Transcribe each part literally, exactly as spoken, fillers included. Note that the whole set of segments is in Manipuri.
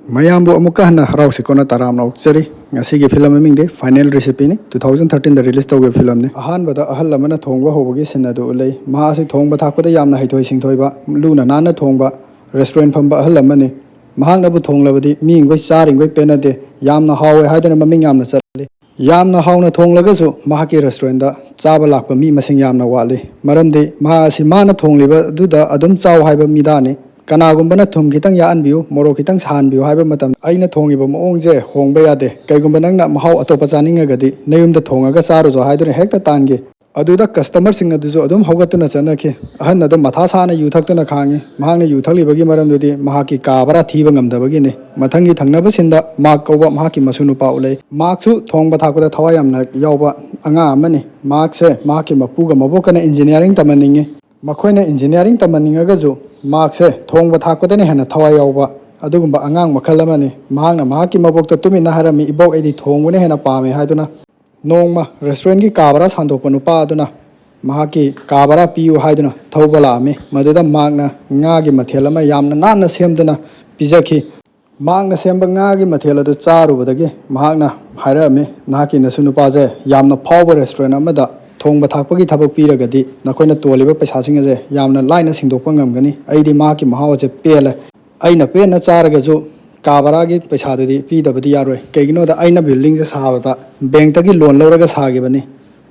ꯃꯌꯥꯝꯕꯨ ꯑꯃꯨꯛꯀ ꯍꯟꯅ ꯍꯔꯥꯎꯁꯤ ꯀꯣꯟꯅ ꯇꯔꯥꯝꯅ ꯑꯣꯛꯆꯔꯤ꯫ ꯉꯁꯤꯒꯤ ꯐꯤꯂꯝ ꯃꯃꯤꯡꯗꯤ Final Recipeꯅꯤ꯫ Two thousand thirteenꯗ release ꯇꯧꯈꯤꯕ ꯐꯤꯂꯝꯅꯤ꯫ ꯑꯍꯥꯟꯕꯗ ꯑꯍꯜ ꯑꯃꯅ ꯊꯣꯡꯕ ꯍꯧꯕꯒꯤ scene ꯑꯗꯨ ꯎꯠꯂꯤ꯫ ꯃꯍꯥꯛ ꯑꯁꯤ ꯊꯣꯡꯕ ꯊꯥꯛꯄꯗ ꯌꯥꯝꯅ ꯍꯩꯊꯣꯏ ꯁꯤꯡꯊꯣꯏꯕ, ꯂꯨꯅ ꯅꯥꯟꯅ ꯊꯣꯡꯕ restaurant ꯐꯝꯕ ꯑꯍꯜ ꯑꯃꯅꯤ꯫ ꯃꯍꯥꯛꯅꯕꯨ ꯊꯣꯡꯂꯕꯗꯤ ꯃꯤꯈꯣꯏ ꯆꯥꯔꯤꯈꯣꯏ ꯄꯦꯟꯅꯗꯦ, ꯌꯥꯝꯅ ꯍꯥꯎꯋꯦ ꯍꯥꯏꯗꯨꯅ ꯃꯃꯤꯡ ꯌꯥꯝꯅ ꯆꯠꯂꯤ꯫ ꯌꯥꯝꯅ ꯍꯥꯎꯅ ꯊꯣꯡꯂꯒꯁꯨ ꯃꯍꯥꯛꯀꯤ restaurantꯗ ꯆꯥꯕ ꯂꯥꯛꯄ ꯃꯤ ꯃꯁꯤꯡ ꯌꯥꯝꯅ ꯋꯥꯠꯂꯤ꯫ ꯃꯔꯝꯗꯤ ꯃꯍꯥꯛ ꯑꯁꯤ ꯃꯥꯅ ꯊꯣꯡꯂꯤꯕ ꯑꯗꯨꯗ ꯑꯗꯨꯝ ꯆꯥꯎ ꯍꯥꯏꯕ ꯃꯤꯗꯥꯅꯤ꯫ ꯀꯅꯥꯒꯨꯝꯕꯅ ꯊꯨꯝ ꯈꯤꯇꯪ ꯌꯥꯛꯍꯟꯕꯤꯌꯨ, ꯃꯣꯔꯣꯛ ꯈꯤꯇꯪ ꯁꯥꯍꯟꯕꯤꯌꯨ ꯍꯥꯏꯕ ꯃꯇꯝꯗ ꯑꯩꯅ ꯊꯣꯡꯉꯤꯕ ꯃꯑꯣꯡꯁꯦ ꯍꯣꯡꯕ ꯌꯥꯗꯦ꯫ ꯀꯩꯒꯨꯝꯕ ꯅꯪꯅ ꯃꯍꯥꯎ ꯑꯇꯣꯞꯄ ꯆꯥꯅꯤꯡꯉꯒꯗꯤ ꯅꯌꯨꯝꯗ ꯊꯣꯡꯉꯒ ꯆꯥꯔꯨꯆꯣ ꯍꯥꯏꯗꯨꯅ ꯍꯦꯛꯇ ꯇꯥꯟꯈꯤ꯫ ꯑꯗꯨꯗ customerꯁꯤꯡ ꯑꯗꯨꯁꯨ ꯑꯗꯨꯝ ꯍꯧꯒꯠꯇꯨꯅ ꯆꯠꯅꯈꯤ꯫ ꯑꯍꯟ ꯑꯗꯨ ꯃꯊꯥ ꯁꯥꯅ ꯌꯨ ꯊꯛꯇꯨꯅ ꯈꯥꯡꯉꯤ꯫ ꯃꯍꯥꯛꯅ ꯌꯨ ꯊꯛꯂꯤꯕꯒꯤ ꯃꯔꯝꯗꯨꯗꯤ ꯃꯍꯥꯛꯀꯤ ꯀꯥ ꯚꯔꯥ ꯊꯤꯕ ꯉꯝꯗꯕꯒꯤꯅꯤ꯫ ꯃꯊꯪꯒꯤ ꯊꯪꯅꯕ sceneꯗ ꯃꯥꯔꯛ ꯀꯧꯕ ꯃꯍꯥꯛꯀꯤ ꯃꯁꯨ ꯅꯨꯄꯥ ꯎꯠꯂꯛꯏ꯫ ꯃꯥꯔꯛꯁꯨ ꯊꯣꯡꯕ ꯊꯥꯛꯄꯗ ꯊꯋꯥꯏ ꯌꯥꯝꯅ ꯌꯥꯎꯕ ꯑꯉꯥꯡ ꯑꯃꯅꯤ꯫ ꯃꯥꯔꯛꯁꯦ ꯃꯍꯥꯛꯀꯤ ꯃꯄꯨꯒ ꯃꯕꯣꯛꯀꯅ engineering ꯇꯝꯍꯟꯅꯤꯡꯉꯤ꯫ ꯃꯈꯣꯏꯅ engineering ꯇꯝꯍꯟꯅꯤꯡꯉꯒꯁꯨ ꯃꯥꯔꯛꯁꯦ ꯊꯣꯡꯕ ꯊꯥꯛꯄꯗꯅ ꯍꯦꯟꯅ ꯊꯋꯥꯏ ꯌꯥꯎꯕ ꯑꯗꯨꯒꯨꯝꯕ ꯑꯉꯥꯡ ꯃꯈꯜ ꯑꯃꯅꯤ꯫ ꯃꯍꯥꯛꯅ ꯃꯍꯥꯛꯀꯤ ꯃꯕꯣꯛꯇ ꯇꯨꯃꯤꯟꯅ ꯍꯥꯏꯔꯝꯃꯤ, "ꯏꯕꯣꯛ, ꯑꯩꯗꯤ ꯊꯣꯡꯕꯅ ꯍꯦꯟꯅ ꯄꯥꯝꯃꯦ" ꯍꯥꯏꯗꯨꯅ꯫ ꯅꯣꯡꯃ restaurantꯀꯤ ꯀꯥ ꯚꯔꯥ ꯁꯥꯟꯗꯣꯛꯄ ꯅꯨꯄꯥ ꯑꯗꯨꯅ ꯃꯍꯥꯛꯀꯤ ꯀꯥ ꯚꯔꯥ ꯄꯤꯌꯨ ꯍꯥꯏꯗꯨꯅ ꯊꯧꯕ ꯂꯥꯛꯑꯝꯃꯤ꯫ ꯃꯗꯨꯗ ꯃꯥꯔꯛꯅ ꯉꯥꯒꯤ ꯃꯊꯦꯜ ꯑꯃ ꯌꯥꯝꯅ ꯅꯥꯟꯅ ꯁꯦꯝꯗꯨꯅ ꯄꯤꯖꯈꯤ꯫ ꯃꯍꯥꯛꯅ ꯁꯦꯝꯕ ꯉꯥꯒꯤ ꯃꯊꯦꯜ ꯑꯗꯨ ꯆꯥꯔꯨꯕꯗꯒꯤ ꯃꯍꯥꯛꯅ ꯍꯥꯏꯔꯛꯑꯝꯃꯤ, "ꯅꯍꯥꯛꯀꯤ ꯅꯁꯨ ꯅꯨꯄꯥꯁꯦ ꯌꯥꯝꯅ ꯐꯥꯎꯕ restaurant ꯑꯃꯗ ꯊꯣꯡꯕ ꯊꯥꯛꯄꯒꯤ ꯊꯕꯛ ꯄꯤꯔꯒꯗꯤ ꯅꯈꯣꯏꯅ ꯇꯣꯜꯂꯤꯕ ꯄꯩꯁꯥꯁꯤꯡ ꯑꯁꯦ ꯌꯥꯝꯅ ꯂꯥꯏꯅ ꯁꯤꯡꯗꯣꯛꯄ ꯉꯝꯒꯅꯤ꯫ ꯑꯩꯗꯤ ꯃꯍꯥꯛꯀꯤ ꯃꯍꯥꯎ ꯑꯁꯦ ꯄꯦꯜꯂꯦ꯫ ꯑꯩꯅ ꯄꯦꯟꯅ ꯆꯥꯔꯒꯁꯨ ꯀꯥ ꯚꯔꯥꯒꯤ ꯄꯩꯁꯥꯗꯨꯗꯤ ꯄꯤꯗꯕꯗꯤ ꯌꯥꯔꯣꯏ꯫ ꯀꯩꯒꯤꯅꯣꯗ ꯑꯩꯅ buildingꯁꯦ ꯁꯥꯕꯗ bankꯇꯒꯤ loan ꯂꯧꯔꯒ ꯁꯥꯈꯤꯕꯅꯤ꯫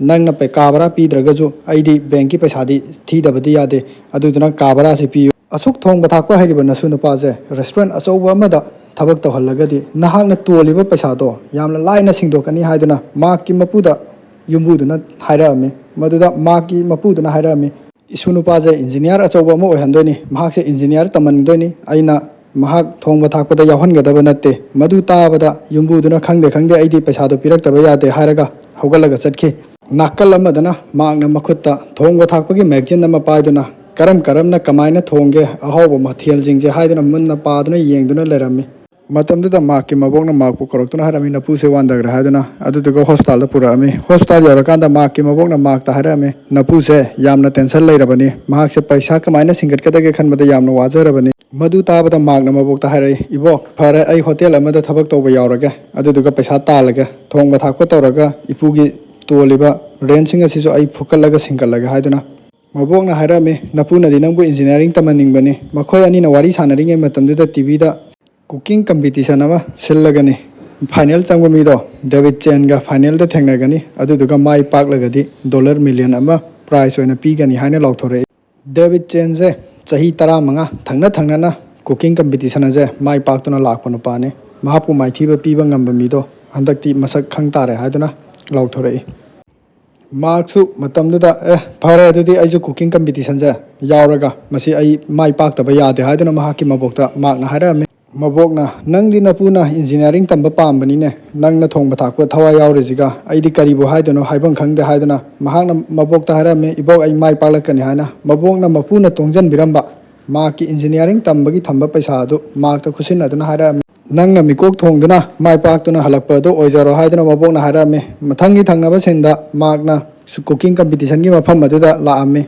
ꯅꯪꯅ ꯄꯩ-, ꯀꯥ ꯚꯔꯥ ꯄꯤꯗ꯭ꯔꯒꯁꯨ ꯑꯩꯗꯤ bankꯀꯤ ꯄꯩꯁꯥꯗꯤ ꯊꯤꯗꯕꯗꯤ ꯌꯥꯗꯦ꯫ ꯑꯗꯨꯗꯨꯅ ꯀꯥ ꯚꯔꯥꯁꯤ ꯄꯤꯌꯨ꯫ ꯑꯁꯨꯛ ꯊꯣꯡꯕ ꯊꯥꯛꯄ ꯍꯩꯔꯤꯕ ꯅꯁꯨ ꯅꯨꯄꯥꯁꯦ restaurant ꯑꯆꯧꯕ ꯑꯃꯗ ꯊꯕꯛ ꯇꯧꯍꯜꯂꯒꯗꯤ ꯅꯍꯥꯛꯅ ꯇꯣꯜꯂꯤꯕ ꯄꯩꯁꯥꯗꯣ ꯌꯥꯝꯅ ꯂꯥꯏꯅ ꯁꯤꯡꯗꯣꯛꯀꯅꯤ" ꯍꯥꯏꯗꯨꯅ ꯃꯍꯥꯛꯀꯤ ꯃꯄꯨꯗ ꯌꯨꯝꯕꯨꯗꯨꯅ ꯍꯥꯏꯔꯛꯑꯝꯃꯤ꯫ ꯃꯗꯨꯗ ꯃꯍꯥꯛꯀꯤ ꯃꯄꯨꯗꯨꯅ ꯍꯥꯏꯔꯛꯑꯝꯃꯤ, "ꯏꯁꯨ ꯅꯨꯄꯥꯁꯦ engineer ꯑꯆꯧꯕ ꯑꯃ ꯑꯣꯏꯍꯟꯗꯣꯏꯅꯤ, ꯃꯍꯥꯛꯁꯦ engineer ꯇꯝꯍꯟꯗꯣꯏꯅꯤ, ꯑꯩꯅ ꯃꯍꯥꯛ ꯊꯣꯡꯕ ꯊꯥꯛꯄꯗ ꯌꯥꯎꯍꯟꯒꯗꯕ ꯅꯠꯇꯦ"꯫ ꯃꯗꯨ ꯇꯥꯕꯗ ꯌꯨꯝꯕꯨꯗꯨꯅ, "ꯈꯪꯗꯦ, ꯈꯪꯗꯦ, ꯑꯩꯗꯤ ꯄꯩꯁꯥꯗꯣ ꯄꯤꯔꯛꯇꯕ ꯌꯥꯗꯦ" ꯍꯥꯏꯔꯒ ꯍꯧꯒꯠꯂꯒ ꯆꯠꯈꯤ꯫ ꯅꯥꯀꯜ ꯑꯃꯗꯅ ꯃꯍꯥꯛꯅ ꯃꯈꯨꯠꯇ ꯊꯣꯡꯕ ꯊꯥꯛꯄꯒꯤ magazine ꯑꯃ ꯄꯥꯏꯗꯨꯅ ꯀꯔꯝ ꯀꯔꯝꯅ ꯀꯃꯥꯏꯅ ꯊꯣꯡꯒꯦ ꯑꯍꯥꯎꯕ ꯃꯊꯦꯜꯁꯤꯡꯁꯦ ꯍꯥꯏꯗꯨꯅ ꯃꯨꯟꯅ ꯄꯥꯗꯨꯅ ꯌꯦꯡꯗꯨꯅ ꯂꯩꯔꯝꯃꯤ꯫ ꯃꯇꯝꯗꯨꯗ ꯃꯍꯥꯛꯀꯤ ꯃꯕꯣꯛꯅ ꯃꯍꯥꯛꯄꯨ ꯀꯧꯔꯛꯇꯨꯅ ꯍꯥꯏꯔꯝꯃꯤ, "ꯅꯄꯨꯁꯦ ꯋꯥꯟꯊꯈ꯭ꯔꯦ" ꯍꯥꯏꯗꯨꯅ꯫ ꯑꯗꯨꯗꯨꯒ hospitalꯗ ꯄꯨꯔꯛꯑꯝꯃꯤ꯫ Hospital ꯌꯧꯔꯀꯥꯟꯗ ꯃꯍꯥꯛꯀꯤ ꯃꯕꯣꯛꯅ ꯃꯍꯥꯛꯇ ꯍꯥꯏꯔꯛꯑꯝꯃꯤ, "ꯅꯄꯨꯁꯦ ꯌꯥꯝꯅ tension ꯂꯩꯔꯕꯅꯤ, ꯃꯍꯥꯛꯁꯦ ꯄꯩꯁꯥ ꯀꯃꯥꯏꯅ ꯁꯤꯡꯒꯠꯀꯗꯒꯦ ꯈꯟꯕꯗ ꯌꯥꯝꯅ ꯋꯥꯖꯔꯕꯅꯤ"꯫ ꯃꯗꯨ ꯇꯥꯕꯗ ꯃꯥꯔꯛꯅ ꯃꯕꯣꯛꯇ ꯍꯥꯏꯔꯛꯏ, "ꯏꯕꯣꯛ, ꯐꯔꯦ, ꯑꯩ ꯍꯣꯇꯦꯜ ꯑꯃꯗ ꯊꯕꯛ ꯇꯧꯕ ꯌꯥꯎꯔꯒꯦ, ꯑꯗꯨꯗꯨꯒ ꯄꯩꯁꯥ ꯇꯥꯜꯂꯒꯦ, ꯊꯣꯡꯕ ꯊꯥꯛꯄ ꯇꯧꯔꯒ ꯏꯄꯨꯒꯤ ꯇꯣꯜꯂꯤꯕ ꯔꯦꯟꯁꯤꯡ ꯑꯁꯤꯁꯨ ꯑꯩ ꯐꯨꯀꯠꯂꯒ ꯁꯤꯡꯀꯠꯂꯒꯦ" ꯍꯥꯏꯗꯨꯅ ꯃꯕꯣꯛꯅ ꯍꯥꯏꯔꯝꯃꯤ, "ꯅꯄꯨꯅꯗꯤ ꯅꯪꯕꯨ ꯏꯟꯖꯤꯅꯤꯌꯥꯔꯤꯡ ꯇꯝꯍꯟꯅꯤꯡꯕꯅꯤ"꯫ ꯃꯈꯣꯏ ꯑꯅꯤꯅ ꯋꯥꯔꯤ ꯁꯥꯟꯅꯔꯤꯉꯩ ꯃꯇꯝꯗꯨꯗ ꯇꯤꯚꯤꯗ ꯀꯨꯀꯤꯡ ꯀꯝꯄꯤꯇꯤꯁꯟ ꯑꯃ ꯁꯤꯜꯂꯒꯅꯤ, ꯐꯥꯏꯅꯦꯜ ꯆꯪꯕ ꯃꯤꯗꯣ ꯗꯦꯕꯤꯠ ꯆꯦꯟꯒ ꯐꯥꯏꯅꯦꯜꯗ ꯊꯦꯡꯅꯒꯅꯤ, ꯑꯗꯨꯗꯨꯒ ꯃꯥꯏ ꯄꯥꯛꯂꯒꯗꯤ ꯗꯣꯂꯔ ꯃꯤꯂꯤꯌꯟ ꯑꯃ ꯄ꯭ꯔꯥꯏꯖ ꯑꯣꯏꯅ ꯄꯤꯒꯅꯤ ꯍꯥꯏꯅ ꯂꯥꯎꯊꯣꯔꯛꯏ꯫ ꯗꯦꯕꯤꯠ ꯆꯦꯟꯁꯦ ꯆꯍꯤ ꯇꯔꯥꯃꯉꯥ ꯊꯪꯅ ꯊꯪꯅꯅ ꯀꯨꯀꯤꯡ ꯀꯝꯄꯤꯇꯤꯁꯟ ꯑꯁꯦ ꯃꯥꯏ ꯄꯥꯛꯇꯨꯅ ꯂꯥꯛꯄ ꯅꯨꯄꯥꯅꯤ꯫ ꯃꯍꯥꯛꯄꯨ ꯃꯥꯏꯊꯤꯕ ꯄꯤꯕ ꯉꯝꯕ ꯃꯤꯗꯣ ꯍꯟꯗꯛꯇꯤ ꯃꯁꯛ ꯈꯪ ꯇꯥꯔꯦ ꯍꯥꯏꯗꯨꯅ ꯂꯥꯎꯊꯣꯔꯛꯏ꯫ ꯃꯍꯥꯛꯁꯨ ꯃꯇꯝꯗꯨꯗ, "ꯑꯦ, ꯐꯔꯦ, ꯑꯗꯨꯗꯤ ꯑꯩꯁꯨ ꯀꯨꯀꯤꯡ ꯀꯝꯄꯤꯇꯤꯁꯟꯁꯦ ꯌꯥꯎꯔꯒ ꯃꯁꯤ ꯑꯩ ꯃꯥꯏ ꯄꯥꯛꯇꯕ ꯌꯥꯗꯦ" ꯍꯥꯏꯗꯨꯅ ꯃꯍꯥꯛꯀꯤ ꯃꯕꯣꯛꯇ ꯃꯍꯥꯛꯅ ꯍꯥꯏꯔꯛꯑꯝꯃꯤ꯫ ꯃꯕꯣꯛꯅ, "ꯅꯪꯗꯤ ꯅꯄꯨꯅ ꯏꯟꯖꯤꯅꯤꯌꯥꯔꯤꯡ ꯇꯝꯕ ꯄꯥꯝꯕꯅꯤꯅꯦ, ꯅꯪꯅ ꯊꯣꯡꯕ ꯊꯥꯛꯄ ꯊꯋꯥꯏ ꯌꯥꯎꯔꯤꯁꯤꯒ ꯑꯩꯗꯤ ꯀꯔꯤꯕꯨ ꯍꯥꯏꯗꯣꯏꯅꯣ ꯍꯥꯏꯐꯝ ꯈꯪꯗꯦ" ꯍꯥꯏꯗꯨꯅ ꯃꯍꯥꯛꯅ ꯃꯕꯣꯛꯇ ꯍꯥꯏꯔꯝꯃꯤ, "ꯏꯕꯣꯛ, ꯑꯩ ꯃꯥꯏ ꯄꯥꯛꯂꯛꯀꯅꯤ" ꯍꯥꯏꯅ꯫ ꯃꯕꯣꯛꯅ ꯃꯄꯨꯅ ꯇꯣꯡꯁꯤꯟꯕꯤꯔꯝꯕ ꯃꯍꯥꯛꯀꯤ ꯏꯟꯖꯤꯅꯤꯌꯥꯔꯤꯡ ꯇꯝꯕꯒꯤ ꯊꯝꯕ ꯄꯩꯁꯥ ꯑꯗꯨ ꯃꯍꯥꯛꯇ ꯈꯨꯠꯁꯤꯟꯅꯗꯨꯅ ꯍꯥꯏꯔꯛꯑꯝꯃꯤ꯫ "ꯅꯪꯅ ꯃꯤꯀꯣꯛ ꯊꯣꯡꯗꯨꯅ ꯃꯥꯏ ꯄꯥꯛꯇꯨꯅ ꯍꯜꯂꯛꯄ ꯑꯗꯨ ꯑꯣꯏꯖꯔꯣ" ꯍꯥꯏꯗꯨꯅ ꯃꯕꯣꯛꯅ ꯍꯥꯏꯔꯛꯑꯝꯃꯤ꯫ ꯃꯊꯪꯒꯤ ꯊꯪꯅꯕ ꯁꯤꯟꯗ ꯃꯍꯥꯛꯅ ꯀꯨꯀꯤꯡ ꯀꯝꯄꯤꯇꯤꯁꯟꯒꯤ ꯃꯐꯝ ꯑꯗꯨꯗ ꯂꯥꯛꯑꯝꯃꯤ꯫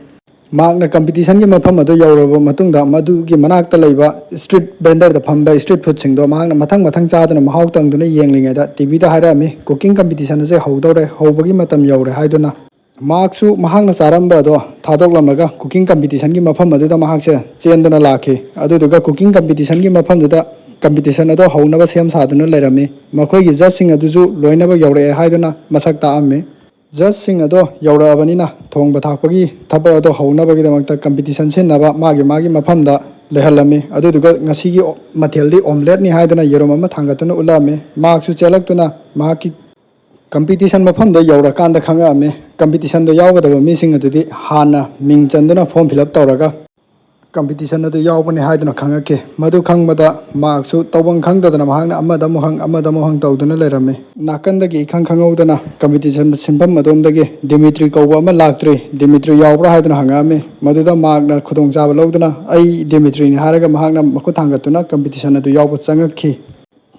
ꯃꯍꯥꯛꯅ ꯀꯝꯄꯤꯇꯤꯁꯟꯒꯤ ꯃꯐꯝ ꯑꯗꯨ ꯌꯧꯔꯕ ꯃꯇꯨꯡꯗ ꯃꯗꯨꯒꯤ ꯃꯅꯥꯛꯇ ꯂꯩꯕ ꯁ꯭ꯇ꯭ꯔꯤꯠ ꯚꯦꯟꯗꯔꯗ ꯐꯝꯕ ꯁ꯭ꯇ꯭ꯔꯤꯠ ꯐꯨꯗꯁꯤꯡꯗꯣ ꯃꯍꯥꯛꯅ ꯃꯊꯪ ꯃꯊꯪ ꯆꯥꯗꯨꯅ ꯃꯍꯥꯎ ꯇꯪꯗꯨꯅ ꯌꯦꯡꯂꯤꯉꯩꯗ ꯇꯤꯚꯤꯗ ꯍꯥꯏꯔꯛꯑꯝꯃꯤ, "ꯀꯨꯀꯤꯡ ꯀꯝꯄꯤꯇꯤꯁꯟ ꯑꯁꯦ ꯍꯧꯗꯧꯔꯦ, ꯍꯧꯕꯒꯤ ꯃꯇꯝ ꯌꯧꯔꯦ" ꯍꯥꯏꯗꯨꯅ꯫ ꯃꯍꯥꯛꯁꯨ ꯃꯍꯥꯛꯅ ꯆꯥꯔꯝꯕ ꯑꯗꯣ ꯊꯥꯗꯣꯛꯂꯝꯂꯒ ꯀꯨꯀꯤꯡ ꯀꯝꯄꯤꯇꯤꯁꯟꯒꯤ ꯃꯐꯝ ꯑꯗꯨꯗ ꯃꯍꯥꯛꯁꯦ ꯆꯦꯟꯗꯨꯅ ꯂꯥꯛꯈꯤ꯫ ꯑꯗꯨꯗꯨꯒ ꯀꯨꯀꯤꯡ ꯀꯝꯄꯤꯇꯤꯁꯟꯒꯤ ꯃꯐꯝꯗꯨꯗ ꯀꯝꯄꯤꯇꯤꯁꯟ ꯑꯗꯣ ꯍꯧꯅꯕ ꯁꯦꯝ ꯁꯥꯗꯨꯅ ꯂꯩꯔꯝꯃꯤ꯫ ꯃꯈꯣꯏꯒꯤ ꯖꯖꯁꯤꯡ ꯑꯗꯨꯁꯨ ꯂꯣꯏꯅꯃꯛ ꯌꯧꯔꯛꯑꯦ ꯍꯥꯏꯗꯨꯅ ꯃꯁꯛ ꯇꯥꯛꯑꯝꯃꯤ꯫ ꯖꯖꯁꯤꯡ ꯑꯗꯣ ꯌꯧꯔꯛꯑꯕꯅꯤꯅ ꯊꯣꯡꯕ ꯊꯥꯛꯄꯒꯤ ꯊꯕꯛ ꯑꯗꯣ ꯍꯧꯅꯕꯒꯤꯗꯃꯛꯇ ꯀꯝꯄꯤꯇꯤꯁꯟ ꯁꯤꯟꯅꯕ ꯃꯥꯒꯤ ꯃꯥꯒꯤ ꯃꯐꯝꯗ ꯂꯩꯍꯜꯂꯝꯃꯤ꯫ ꯑꯗꯨꯗꯨꯒ ꯉꯁꯤꯒꯤ ꯃꯊꯦꯜꯗꯤ ꯑꯣꯝꯂꯦꯠꯅꯤ ꯍꯥꯏꯗꯨꯅ ꯌꯦꯔꯨꯝ ꯑꯃ ꯊꯥꯡꯒꯠꯇꯨꯅ ꯎꯠꯂꯛꯑꯝꯃꯤ꯫ ꯃꯍꯥꯛꯁꯨ ꯆꯦꯜꯂꯛꯇꯨꯅ ꯃꯍꯥꯛꯀꯤ ꯀꯝꯄꯤꯇꯤꯁꯟ ꯃꯐꯝꯗ ꯌꯧꯔꯀꯥꯟꯗ ꯈꯪꯉꯛꯑꯝꯃꯤ꯫ ꯀꯝꯄꯤꯇꯤꯁꯟꯗ ꯌꯥꯎꯒꯗꯕ ꯃꯤꯁꯤꯡ ꯑꯗꯨꯗꯤ ꯍꯥꯟꯅ ꯃꯤꯡ ꯆꯟꯗꯨꯅ ꯐꯣꯔꯝ ꯐꯤꯜ ꯑꯞ ꯇꯧꯔꯒ ꯀꯝꯄꯤꯇꯤꯁꯟ ꯑꯗꯨ ꯌꯥꯎꯕꯅꯤ ꯍꯥꯏꯗꯨꯅ ꯈꯪꯉꯛꯈꯤ꯫ ꯃꯗꯨ ꯈꯪꯕꯗ ꯃꯍꯥꯛꯁꯨ ꯇꯧꯐꯝ ꯈꯪꯗꯗꯅ ꯃꯍꯥꯛꯅ ꯑꯃꯗ ꯑꯃꯨꯛ ꯍꯪ, ꯑꯃꯗ ꯑꯃꯨꯛ ꯍꯪ ꯇꯧꯗꯨꯅ ꯂꯩꯔꯝꯃꯤ꯫ ꯅꯥꯀꯟꯗꯒꯤ ꯏꯈꯪ ꯈꯪꯍꯧꯗꯅ ꯀꯝꯄꯤꯇꯤꯁꯟ ꯁꯤꯟꯐꯝ ꯑꯗꯣꯝꯗꯒꯤ ꯗꯤꯃꯤꯇ꯭ꯔꯤ ꯀꯧꯕ ꯑꯃ ꯂꯥꯛꯇ꯭ꯔꯤ, ꯗꯤꯃꯤꯇ꯭ꯔꯤ ꯌꯥꯎꯕ꯭ꯔꯥ ꯍꯥꯏꯗꯨꯅ ꯍꯪꯉꯛꯑꯝꯃꯤ꯫ ꯃꯗꯨꯗ ꯃꯍꯥꯛꯅ ꯈꯨꯗꯣꯡꯆꯥꯕ ꯂꯧꯗꯨꯅ "ꯑꯩ ꯗꯤꯃꯤꯇ꯭ꯔꯤꯅꯤ" ꯍꯥꯏꯔꯒ ꯃꯍꯥꯛꯅ ꯃꯈꯨꯠ ꯊꯥꯡꯒꯠꯇꯨꯅ ꯀꯝꯄꯤꯇꯤꯁꯟ ꯑꯗꯨ ꯌꯥꯎꯕ ꯆꯪꯉꯛꯈꯤ꯫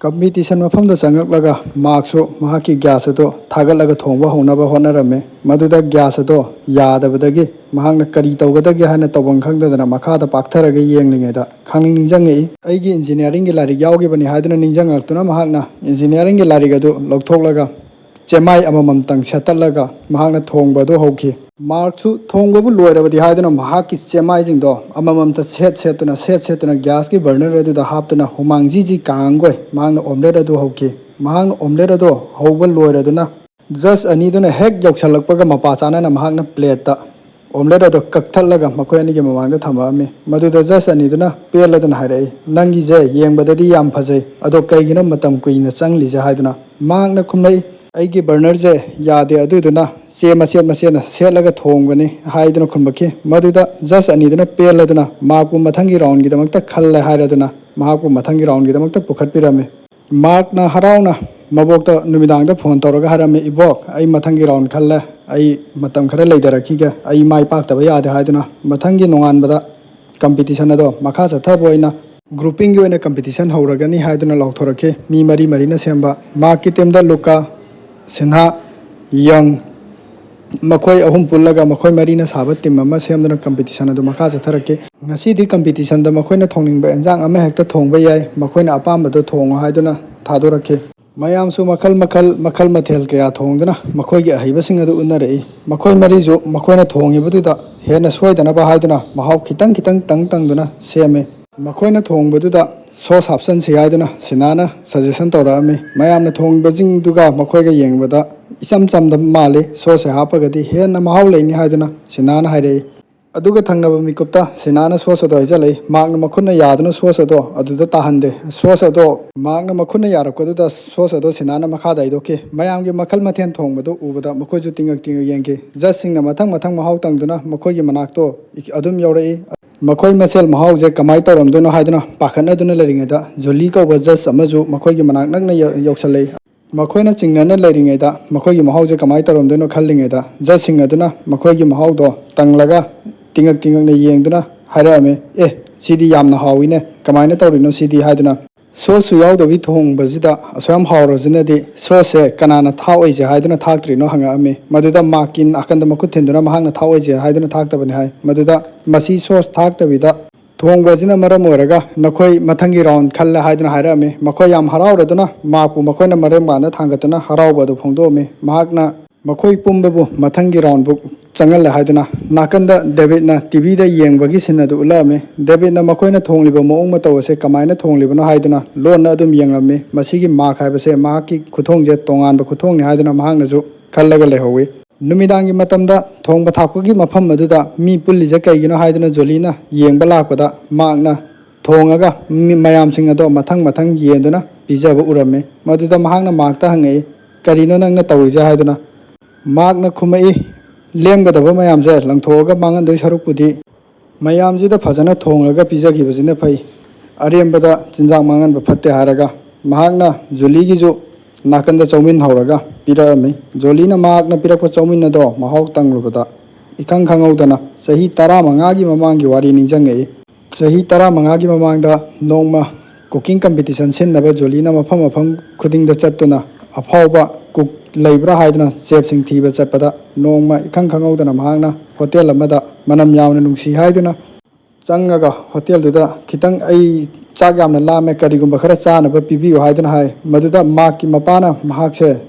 ꯀꯝꯄꯤꯇꯤꯁꯟ ꯃꯐꯝꯗ ꯆꯪꯉꯛꯂꯒ ꯃꯍꯥꯛꯁꯨ ꯃꯍꯥꯛꯀꯤ ꯒ꯭ꯌꯥꯁ ꯑꯗꯨ ꯊꯥꯒꯠꯂꯒ ꯊꯣꯡꯕ ꯍꯧꯅꯕ ꯍꯣꯠꯅꯔꯝꯃꯤ꯫ ꯃꯗꯨꯗ ꯒ꯭ꯌꯥꯁ ꯑꯗꯣ ꯌꯥꯗꯕꯗꯒꯤ ꯃꯍꯥꯛꯅ ꯀꯔꯤ ꯇꯧꯒꯗꯒꯦ ꯍꯥꯏꯅ ꯇꯧꯐꯝ ꯈꯪꯗꯗꯅ ꯃꯈꯥꯗ ꯄꯥꯛꯊꯔꯒ ꯌꯦꯡꯂꯤꯉꯩꯗ ꯈꯪꯅꯤꯡ ꯅꯤꯡꯁꯤꯡꯉꯛꯏ꯫ ꯑꯩꯒꯤ ꯏꯟꯖꯤꯅꯤꯌꯥꯔꯤꯡꯒꯤ ꯂꯥꯏꯔꯤꯛ ꯌꯥꯎꯈꯤꯕꯅꯤ ꯍꯥꯏꯗꯨꯅ ꯅꯤꯡꯁꯤꯡꯉꯛꯇꯨꯅ ꯃꯍꯥꯛꯅ ꯏꯟꯖꯤꯅꯤꯌꯥꯔꯤꯡꯒꯤ ꯂꯥꯏꯔꯤꯛ ꯑꯗꯨ ꯂꯧꯊꯣꯛꯂꯒ ꯆꯦꯃꯥꯏ ꯑꯃꯃꯝꯇꯪ ꯁꯦꯠꯇꯠꯂꯒ ꯃꯍꯥꯛꯅ ꯊꯣꯡꯕ ꯑꯗꯨ ꯍꯧꯈꯤ꯫ ꯃꯥꯔꯛꯁꯨ ꯊꯣꯡꯕꯕꯨ ꯂꯣꯏꯔꯕꯗꯤ ꯍꯥꯏꯗꯨꯅ ꯃꯍꯥꯛꯀꯤ ꯆꯦꯃꯥꯏꯁꯤꯡꯗꯣ ꯑꯃꯃꯝꯇ ꯁꯦꯠ ꯁꯦꯠꯇꯨꯅ, ꯁꯦꯠ ꯁꯦꯠꯇꯨꯅ ꯒ꯭ꯌꯥꯁꯀꯤ ꯕꯔꯅꯔ ꯑꯗꯨꯗ ꯍꯥꯞꯇꯨꯅ ꯍꯨꯃꯥꯡ ꯖꯤ ꯖꯤ ꯀꯥꯡꯒꯣꯏ ꯃꯍꯥꯛꯅ ꯑꯣꯝꯂꯦꯠ ꯑꯗꯨ ꯍꯧꯈꯤ꯫ ꯃꯍꯥꯛꯅ ꯑꯣꯝꯂꯦꯠ ꯑꯗꯨ ꯍꯧꯕ ꯂꯣꯏꯔꯗꯨꯅ ꯖꯁ ꯑꯅꯤꯗꯨꯅ ꯍꯦꯛ ꯌꯧꯁꯜꯂꯛꯄꯒ ꯃꯄꯥ ꯆꯥꯅꯅ ꯃꯍꯥꯛꯅ ꯄ꯭ꯂꯦꯠꯇ ꯑꯣꯝꯂꯦꯠ ꯑꯗꯨ ꯀꯛꯊꯠꯂꯒ ꯃꯈꯣꯏ ꯑꯅꯤꯒꯤ ꯃꯃꯥꯡꯗ ꯊꯝꯃꯛꯑꯝꯃꯤ꯫ ꯃꯗꯨꯗ ꯖꯁ ꯑꯅꯤꯗꯨꯅ ꯄꯦꯜꯂꯗꯨꯅ ꯍꯥꯏꯔꯛꯏ, "ꯅꯪꯒꯤꯁꯦ ꯌꯦꯡꯕꯗꯗꯤ ꯌꯥꯝ ꯐꯖꯩ, ꯑꯗꯣ ꯀꯩꯒꯤꯅꯣ ꯃꯇꯝ ꯀꯨꯏꯅ ꯆꯪꯂꯤꯁꯦ?" ꯍꯥꯏꯗꯨꯅ ꯃꯍꯥꯛꯅ ꯈꯨꯝꯂꯛꯏ, "ꯑꯩꯒꯤ ꯕꯔꯅꯔꯁꯦ ꯌꯥꯗꯦ, ꯑꯗꯨꯗꯨꯅ ꯆꯦ ꯃꯆꯦꯠ ꯃꯆꯦꯠꯅ ꯁꯦꯠꯂꯒ ꯊꯣꯡꯕꯅꯤ" ꯍꯥꯏꯗꯨꯅ ꯈꯨꯝꯂꯛꯈꯤ꯫ ꯃꯗꯨꯗ ꯖꯁ ꯑꯅꯤꯗꯨꯅ ꯄꯦꯜꯂꯗꯨꯅ ꯃꯍꯥꯛꯄꯨ ꯃꯊꯪꯒꯤ ꯔꯥꯎꯟꯒꯤꯗꯃꯛꯇ ꯈꯜꯂꯦ ꯍꯥꯏꯔꯗꯨꯅ ꯃꯍꯥꯛꯄꯨ ꯃꯊꯪꯒꯤ ꯔꯥꯎꯟꯒꯤꯗꯃꯛꯇ ꯄꯨꯈꯠꯄꯤꯔꯝꯃꯤ꯫ ꯃꯥꯔꯛꯅ ꯍꯔꯥꯎꯅ ꯃꯕꯣꯛꯇ ꯅꯨꯃꯤꯗꯥꯡꯗ ꯐꯣꯟ ꯇꯧꯔꯒ ꯍꯥꯏꯔꯝꯃꯤ, "ꯏꯕꯣꯛ, ꯑꯩ ꯃꯊꯪꯒꯤ ꯔꯥꯎꯟ ꯈꯜꯂꯦ, ꯑꯩ ꯃꯇꯝ ꯈꯔ ꯂꯩꯊꯔꯛꯈꯤꯒꯦ, ꯑꯩ ꯃꯥꯏ ꯄꯥꯛꯇꯕ ꯌꯥꯗꯦ" ꯍꯥꯏꯗꯨꯅ ꯃꯊꯪꯒꯤ ꯅꯣꯡꯉꯥꯟꯕꯗ ꯀꯝꯄꯤꯇꯤꯁꯟ ꯑꯗꯣ ꯃꯈꯥ ꯆꯠꯊꯕ ꯑꯣꯏꯅ ꯒ꯭ꯔꯨꯄꯤꯡꯒꯤ ꯑꯣꯏꯅ ꯀꯝꯄꯤꯇꯤꯁꯟ ꯍꯧꯔꯒꯅꯤ ꯍꯥꯏꯗꯨꯅ ꯂꯥꯎꯊꯣꯔꯛꯈꯤ꯫ ꯃꯤ ꯃꯔꯤ ꯃꯔꯤꯅ ꯁꯦꯝꯕ꯫ ꯃꯥꯔꯛꯀꯤ ꯇꯤꯝꯗ ꯂꯨꯀꯥ, ꯁꯤꯟꯍꯥ, ꯌꯪ, ꯃꯈꯣꯏ ꯑꯍꯨꯝ ꯄꯨꯜꯂꯒ ꯃꯈꯣꯏ ꯃꯔꯤꯅ ꯁꯥꯕ ꯇꯤꯝ ꯑꯃ ꯁꯦꯝꯗꯨꯅ ꯀꯝꯄꯤꯇꯤꯁꯟ ꯑꯗꯨ ꯃꯈꯥ ꯆꯠꯊꯔꯛꯈꯤ꯫ ꯉꯁꯤꯗꯤ ꯀꯝꯄꯤꯇꯤꯁꯟꯗ ꯃꯈꯣꯏꯅ ꯊꯣꯡꯅꯤꯡꯕ ꯑꯦꯟꯖꯥꯡ ꯑꯃ ꯍꯦꯛꯇ ꯊꯣꯡꯕ ꯌꯥꯏ, ꯃꯈꯣꯏꯅ ꯑꯄꯥꯝꯕꯗꯨ ꯊꯣꯡꯉꯨ ꯍꯥꯏꯗꯨꯅ ꯊꯥꯗꯣꯔꯛꯈꯤ꯫ ꯃꯌꯥꯝꯁꯨ ꯃꯈꯜ ꯃꯈꯜ, ꯃꯈꯜ ꯃꯊꯦꯜ ꯀꯌꯥ ꯊꯣꯡꯗꯨꯅ ꯃꯈꯣꯏꯒꯤ ꯑꯍꯩꯕꯁꯤꯡ ꯑꯗꯨ ꯎꯠꯅꯔꯛꯏ꯫ ꯃꯈꯣꯏ ꯃꯔꯤꯁꯨ ꯃꯈꯣꯏꯅ ꯊꯣꯡꯉꯤꯕꯗꯨꯗ ꯍꯦꯟꯅ ꯁꯣꯏꯗꯅꯕ ꯍꯥꯏꯗꯨꯅ ꯃꯍꯥꯎ ꯈꯤꯇꯪ ꯈꯤꯇꯪ ꯇꯪ ꯇꯪꯗꯨꯅ ꯁꯦꯝꯃꯤ꯫ ꯃꯈꯣꯏꯅ ꯊꯣꯡꯕꯗꯨꯗ ꯁꯣꯁ ꯍꯥꯞꯆꯟꯁꯤ ꯍꯥꯏꯗꯨꯅ ꯁꯤꯅꯥꯅ ꯁꯖꯦꯁꯟ ꯇꯧꯔꯛꯑꯝꯃꯤ꯫ ꯃꯌꯥꯝꯅ ꯊꯣꯡꯕꯁꯤꯡꯗꯨꯒ ꯃꯈꯣꯏꯒ ꯌꯦꯡꯕꯗ ꯏꯆꯝ ꯆꯝꯗꯕ ꯃꯥꯜꯂꯤ, ꯁꯣꯁꯁꯦ ꯍꯥꯞꯄꯒꯗꯤ ꯍꯦꯟꯅ ꯃꯍꯥꯎ ꯂꯩꯅꯤ ꯍꯥꯏꯗꯨꯅ ꯁꯤꯅꯥꯅ ꯍꯥꯏꯔꯛꯏ꯫ ꯑꯗꯨꯒ ꯊꯪꯅꯕ ꯃꯤꯀꯨꯞꯇ ꯁꯤꯅꯥꯅ ꯁꯣꯁ ꯑꯗꯣ ꯍꯩꯖꯜꯂꯛꯏ꯫ ꯃꯥꯔꯛꯅ ꯃꯈꯨꯠꯅ ꯌꯥꯗꯨꯅ ꯁꯣꯁ ꯑꯗꯣ ꯑꯗꯨꯗ ꯇꯥꯍꯟꯗꯦ꯫ ꯁꯣꯁ ꯑꯗꯣ ꯃꯥꯔꯛꯅ ꯃꯈꯨꯠꯅ ꯌꯥꯔꯛꯄꯗꯨꯗ ꯁꯣꯁ ꯑꯗꯣ ꯁꯤꯅꯥꯅ ꯃꯈꯥꯗ ꯍꯩꯗꯣꯛꯈꯤ꯫ ꯃꯌꯥꯝꯒꯤ ꯃꯈꯜ ꯃꯊꯦꯜ ꯊꯣꯡꯕꯗꯨ ꯎꯕꯗ ꯃꯈꯣꯏꯁꯨ ꯇꯤꯡꯉꯛ ꯇꯤꯡꯉꯛ ꯌꯦꯡꯈꯤ꯫ ꯖꯁꯁꯤꯡꯅ ꯃꯊꯪ ꯃꯊꯪ ꯃꯍꯥꯎ ꯇꯪꯗꯨꯅ ꯃꯈꯣꯏꯒꯤ ꯃꯅꯥꯛꯇꯣ ꯑꯗꯨꯝ ꯌꯧꯔꯛꯏ꯫ ꯃꯈꯣꯏ ꯃꯁꯦꯜ ꯃꯍꯥꯎꯁꯦ ꯀꯃꯥꯏꯅ ꯇꯧꯔꯝꯗꯣꯏꯅꯣ ꯍꯥꯏꯗꯨꯅ ꯄꯥꯈꯠꯅꯗꯨꯅ ꯂꯩꯔꯤꯉꯩꯗ ꯖꯨꯂꯤ ꯀꯧꯕ ꯖꯁ ꯑꯃꯁꯨ ꯃꯈꯣꯏꯒꯤ ꯃꯅꯥꯛ ꯅꯛꯅ ꯌꯧ-, ꯌꯧꯁꯜꯂꯛꯏ꯫ ꯃꯈꯣꯏꯅ ꯆꯤꯡꯅꯅ ꯂꯩꯔꯤꯉꯩꯗ ꯃꯈꯣꯏꯒꯤ ꯃꯍꯥꯎꯁꯦ ꯀꯃꯥꯏꯅ ꯇꯧꯔꯝꯗꯣꯏꯅꯣ ꯈꯜꯂꯤꯉꯩꯗ ꯖꯁꯁꯤꯡ ꯑꯗꯨꯅ ꯃꯈꯣꯏꯒꯤ ꯃꯍꯥꯎꯗꯣ ꯇꯪꯂꯒ ꯇꯤꯡꯉꯛ ꯇꯤꯡꯉꯛꯅ ꯌꯦꯡꯗꯨꯅ ꯍꯥꯏꯔꯛꯑꯝꯃꯤ, "ꯑꯦ, ꯁꯤꯗꯤ ꯌꯥꯝꯅ ꯍꯥꯎꯋꯤꯅꯦ, ꯀꯃꯥꯏꯅ ꯇꯧꯔꯤꯅꯣ ꯁꯤꯗꯤ?" ꯍꯥꯏꯗꯨꯅ꯫ ꯁꯣꯁꯁꯨ ꯌꯥꯎꯗꯕꯤ ꯊꯣꯡꯕꯁꯤꯗ ꯑꯁꯨꯛ ꯌꯥꯝ ꯍꯥꯎꯔꯁꯤꯅꯗꯤ ꯁꯣꯁꯁꯦ ꯀꯅꯥꯅ ꯊꯥꯛꯑꯣꯏꯁꯦ ꯍꯥꯏꯗꯨꯅ ꯊꯥꯛꯇ꯭ꯔꯤꯅꯣ ꯍꯪꯉꯛꯑꯝꯃꯤ꯫ ꯃꯗꯨꯗ ꯃꯥꯛꯀꯤ ꯅꯥꯀꯟꯗ ꯃꯈꯨꯠ ꯊꯤꯟꯗꯨꯅ ꯃꯍꯥꯛꯅ ꯊꯥꯛꯑꯣꯏꯁꯦ ꯍꯥꯏꯗꯨꯅ ꯊꯥꯛꯇꯕꯅꯤ ꯍꯥꯏ꯫ ꯃꯗꯨꯗ ꯃꯁꯤ ꯁꯣꯁ ꯊꯥꯛꯇꯕꯤꯗ ꯊꯣꯡꯕ ꯑꯁꯤꯅ ꯃꯔꯝ ꯑꯣꯏꯔꯒ ꯅꯈꯣꯏ ꯃꯊꯪꯒꯤ ꯔꯥꯎꯟ ꯈꯜꯂꯦ ꯍꯥꯏꯗꯨꯅ ꯍꯥꯏꯔꯛꯑꯝꯃꯤ꯫ ꯃꯈꯣꯏ ꯌꯥꯝ ꯍꯔꯥꯎꯔꯗꯨꯅ ꯃꯥꯛꯄꯨ ꯃꯈꯣꯏꯅ ꯃꯔꯦꯝꯕꯥꯟꯗ ꯊꯥꯡꯒꯠꯇꯨꯅ ꯍꯔꯥꯎꯕ ꯑꯗꯨ ꯐꯣꯡꯗꯣꯛꯑꯝꯃꯤ꯫ ꯃꯍꯥꯛꯅ ꯃꯈꯣꯏ ꯄꯨꯝꯕꯕꯨ ꯃꯊꯪꯒꯤ ꯔꯥꯎꯟꯕꯨ ꯆꯪꯍꯜꯂꯦ ꯍꯥꯏꯗꯨꯅ ꯅꯥꯀꯟꯗ ꯗꯦꯕꯤꯠꯅ ꯇꯤꯚꯤꯗ ꯌꯦꯡꯕꯒꯤ ꯁꯤꯟ ꯑꯗꯨ ꯎꯠꯂꯛꯑꯝꯃꯤ꯫ ꯗꯦꯕꯤꯠꯅ ꯃꯈꯣꯏꯅ ꯊꯣꯡꯂꯤꯕ ꯃꯑꯣꯡ ꯃꯇꯧ ꯑꯁꯦ ꯀꯃꯥꯏꯅ ꯊꯣꯡꯂꯤꯕꯅꯣ ꯍꯥꯏꯗꯨꯅ ꯂꯣꯟꯅ ꯑꯗꯨꯝ ꯌꯦꯡꯂꯝꯃꯤ꯫ ꯃꯁꯤꯒꯤ ꯃꯥꯛ ꯍꯥꯏꯕꯁꯦ ꯃꯍꯥꯛꯀꯤ ꯈꯨꯊꯣꯡꯁꯦ ꯇꯣꯉꯥꯟꯕ ꯈꯨꯊꯣꯡꯅꯤ ꯍꯥꯏꯗꯨꯅ ꯃꯍꯥꯛꯅꯁꯨ ꯈꯜꯂꯒ ꯂꯩꯍꯧꯋꯤ꯫ ꯅꯨꯃꯤꯗꯥꯡꯒꯤ ꯃꯇꯝꯗ ꯊꯣꯡꯕ ꯊꯥꯛꯄꯒꯤ ꯃꯐꯝ ꯑꯗꯨꯗ ꯃꯤ ꯄꯨꯜꯂꯤꯁꯦ ꯀꯩꯒꯤꯅꯣ ꯍꯥꯏꯗꯨꯅ ꯖꯣꯂꯤꯅ ꯌꯦꯡꯕ ꯂꯥꯛꯄꯗ ꯃꯥꯛꯅ ꯊꯣꯡꯉꯒ ꯃꯤ-, ꯃꯌꯥꯝꯁꯤꯡ ꯑꯗꯣ ꯃꯊꯪ ꯃꯊꯪ ꯌꯦꯟꯗꯨꯅ ꯄꯤꯖꯕ ꯎꯔꯝꯃꯤ꯫ ꯃꯗꯨꯗ ꯃꯍꯥꯛꯅ ꯃꯥꯛꯇ ꯍꯪꯉꯛꯏ, "ꯀꯔꯤꯅꯣ ꯅꯪꯅ ꯇꯧꯔꯤꯁꯦ?" ꯍꯥꯏꯗꯨꯅ꯫ ꯃꯥꯛꯅ ꯈꯨꯝꯃꯛꯏ, "ꯂꯦꯝꯒꯗꯕ ꯃꯌꯥꯝꯁꯦ ꯂꯪꯊꯣꯛꯑꯒ ꯃꯥꯡꯍꯟꯗꯣꯏ ꯁꯔꯨꯛꯄꯨꯗꯤ ꯃꯌꯥꯝꯁꯤꯗ ꯐꯖꯅ ꯊꯣꯡꯂꯒ ꯄꯤꯖꯈꯤꯕꯁꯤꯅ ꯐꯩ꯫ ꯑꯔꯦꯝꯕꯗ ꯆꯤꯟꯖꯥꯛ ꯃꯥꯡꯍꯟꯕ ꯐꯠꯇꯦ" ꯍꯥꯏꯔꯒ ꯃꯍꯥꯛꯅ ꯖꯣꯂꯤꯒꯤꯁꯨ ꯅꯥꯀꯟꯗ ꯆꯧꯃꯤꯟ ꯍꯧꯔꯒ ꯄꯤꯔꯛꯑꯝꯃꯤ꯫ ꯖꯣꯂꯤꯅ ꯃꯍꯥꯛꯅ ꯄꯤꯔꯛꯄ ꯆꯧꯃꯤꯟ ꯑꯗꯣ ꯃꯍꯥꯎ ꯇꯪꯂꯨꯕꯗ ꯏꯈꯪ ꯈꯪꯍꯧꯗꯅ ꯆꯍꯤ ꯇꯔꯥꯃꯉꯥꯒꯤ ꯃꯃꯥꯡꯒꯤ ꯋꯥꯔꯤ ꯅꯤꯡꯁꯤꯡꯉꯛꯏ꯫ ꯆꯍꯤ ꯇꯔꯥꯃꯉꯥꯒꯤ ꯃꯃꯥꯡꯗ ꯅꯣꯡꯃ cooking competition ꯁꯤꯟꯅꯕ ꯖꯣꯂꯤꯅ ꯃꯐꯝ ꯃꯐꯝ ꯈꯨꯗꯤꯡꯗ ꯆꯠꯇꯨꯅ ꯑꯐꯥꯎꯕ cook ꯂꯩꯕ꯭ꯔꯥ ꯍꯥꯏꯗꯨꯅ chefꯁꯤꯡ ꯊꯤꯕ ꯆꯠꯄꯗ ꯅꯣꯡꯃ ꯏꯈꯪ ꯈꯪꯍꯧꯗꯅ ꯃꯍꯥꯛꯅ ꯍꯣꯇꯦꯜ ꯑꯃꯗ ꯃꯅꯝ ꯌꯥꯝꯅ ꯅꯨꯡꯁꯤ ꯍꯥꯏꯗꯨꯅ ꯆꯪꯉꯒ ꯍꯣꯇꯦꯜꯗꯨꯗ, "ꯈꯤꯇꯪ ꯑꯩ ꯆꯥꯛ ꯌꯥꯝꯅ ꯂꯥꯝꯃꯦ, ꯀꯔꯤꯒꯨꯝꯕ ꯈꯔ ꯆꯥꯅꯕ ꯄꯤꯕꯤꯌꯨ" ꯍꯥꯏꯗꯨꯅ ꯍꯥꯏ꯫ ꯃꯗꯨꯗ ꯃꯥꯛꯀꯤ ꯃꯄꯥꯅ ꯃꯍꯥꯛꯁꯦ,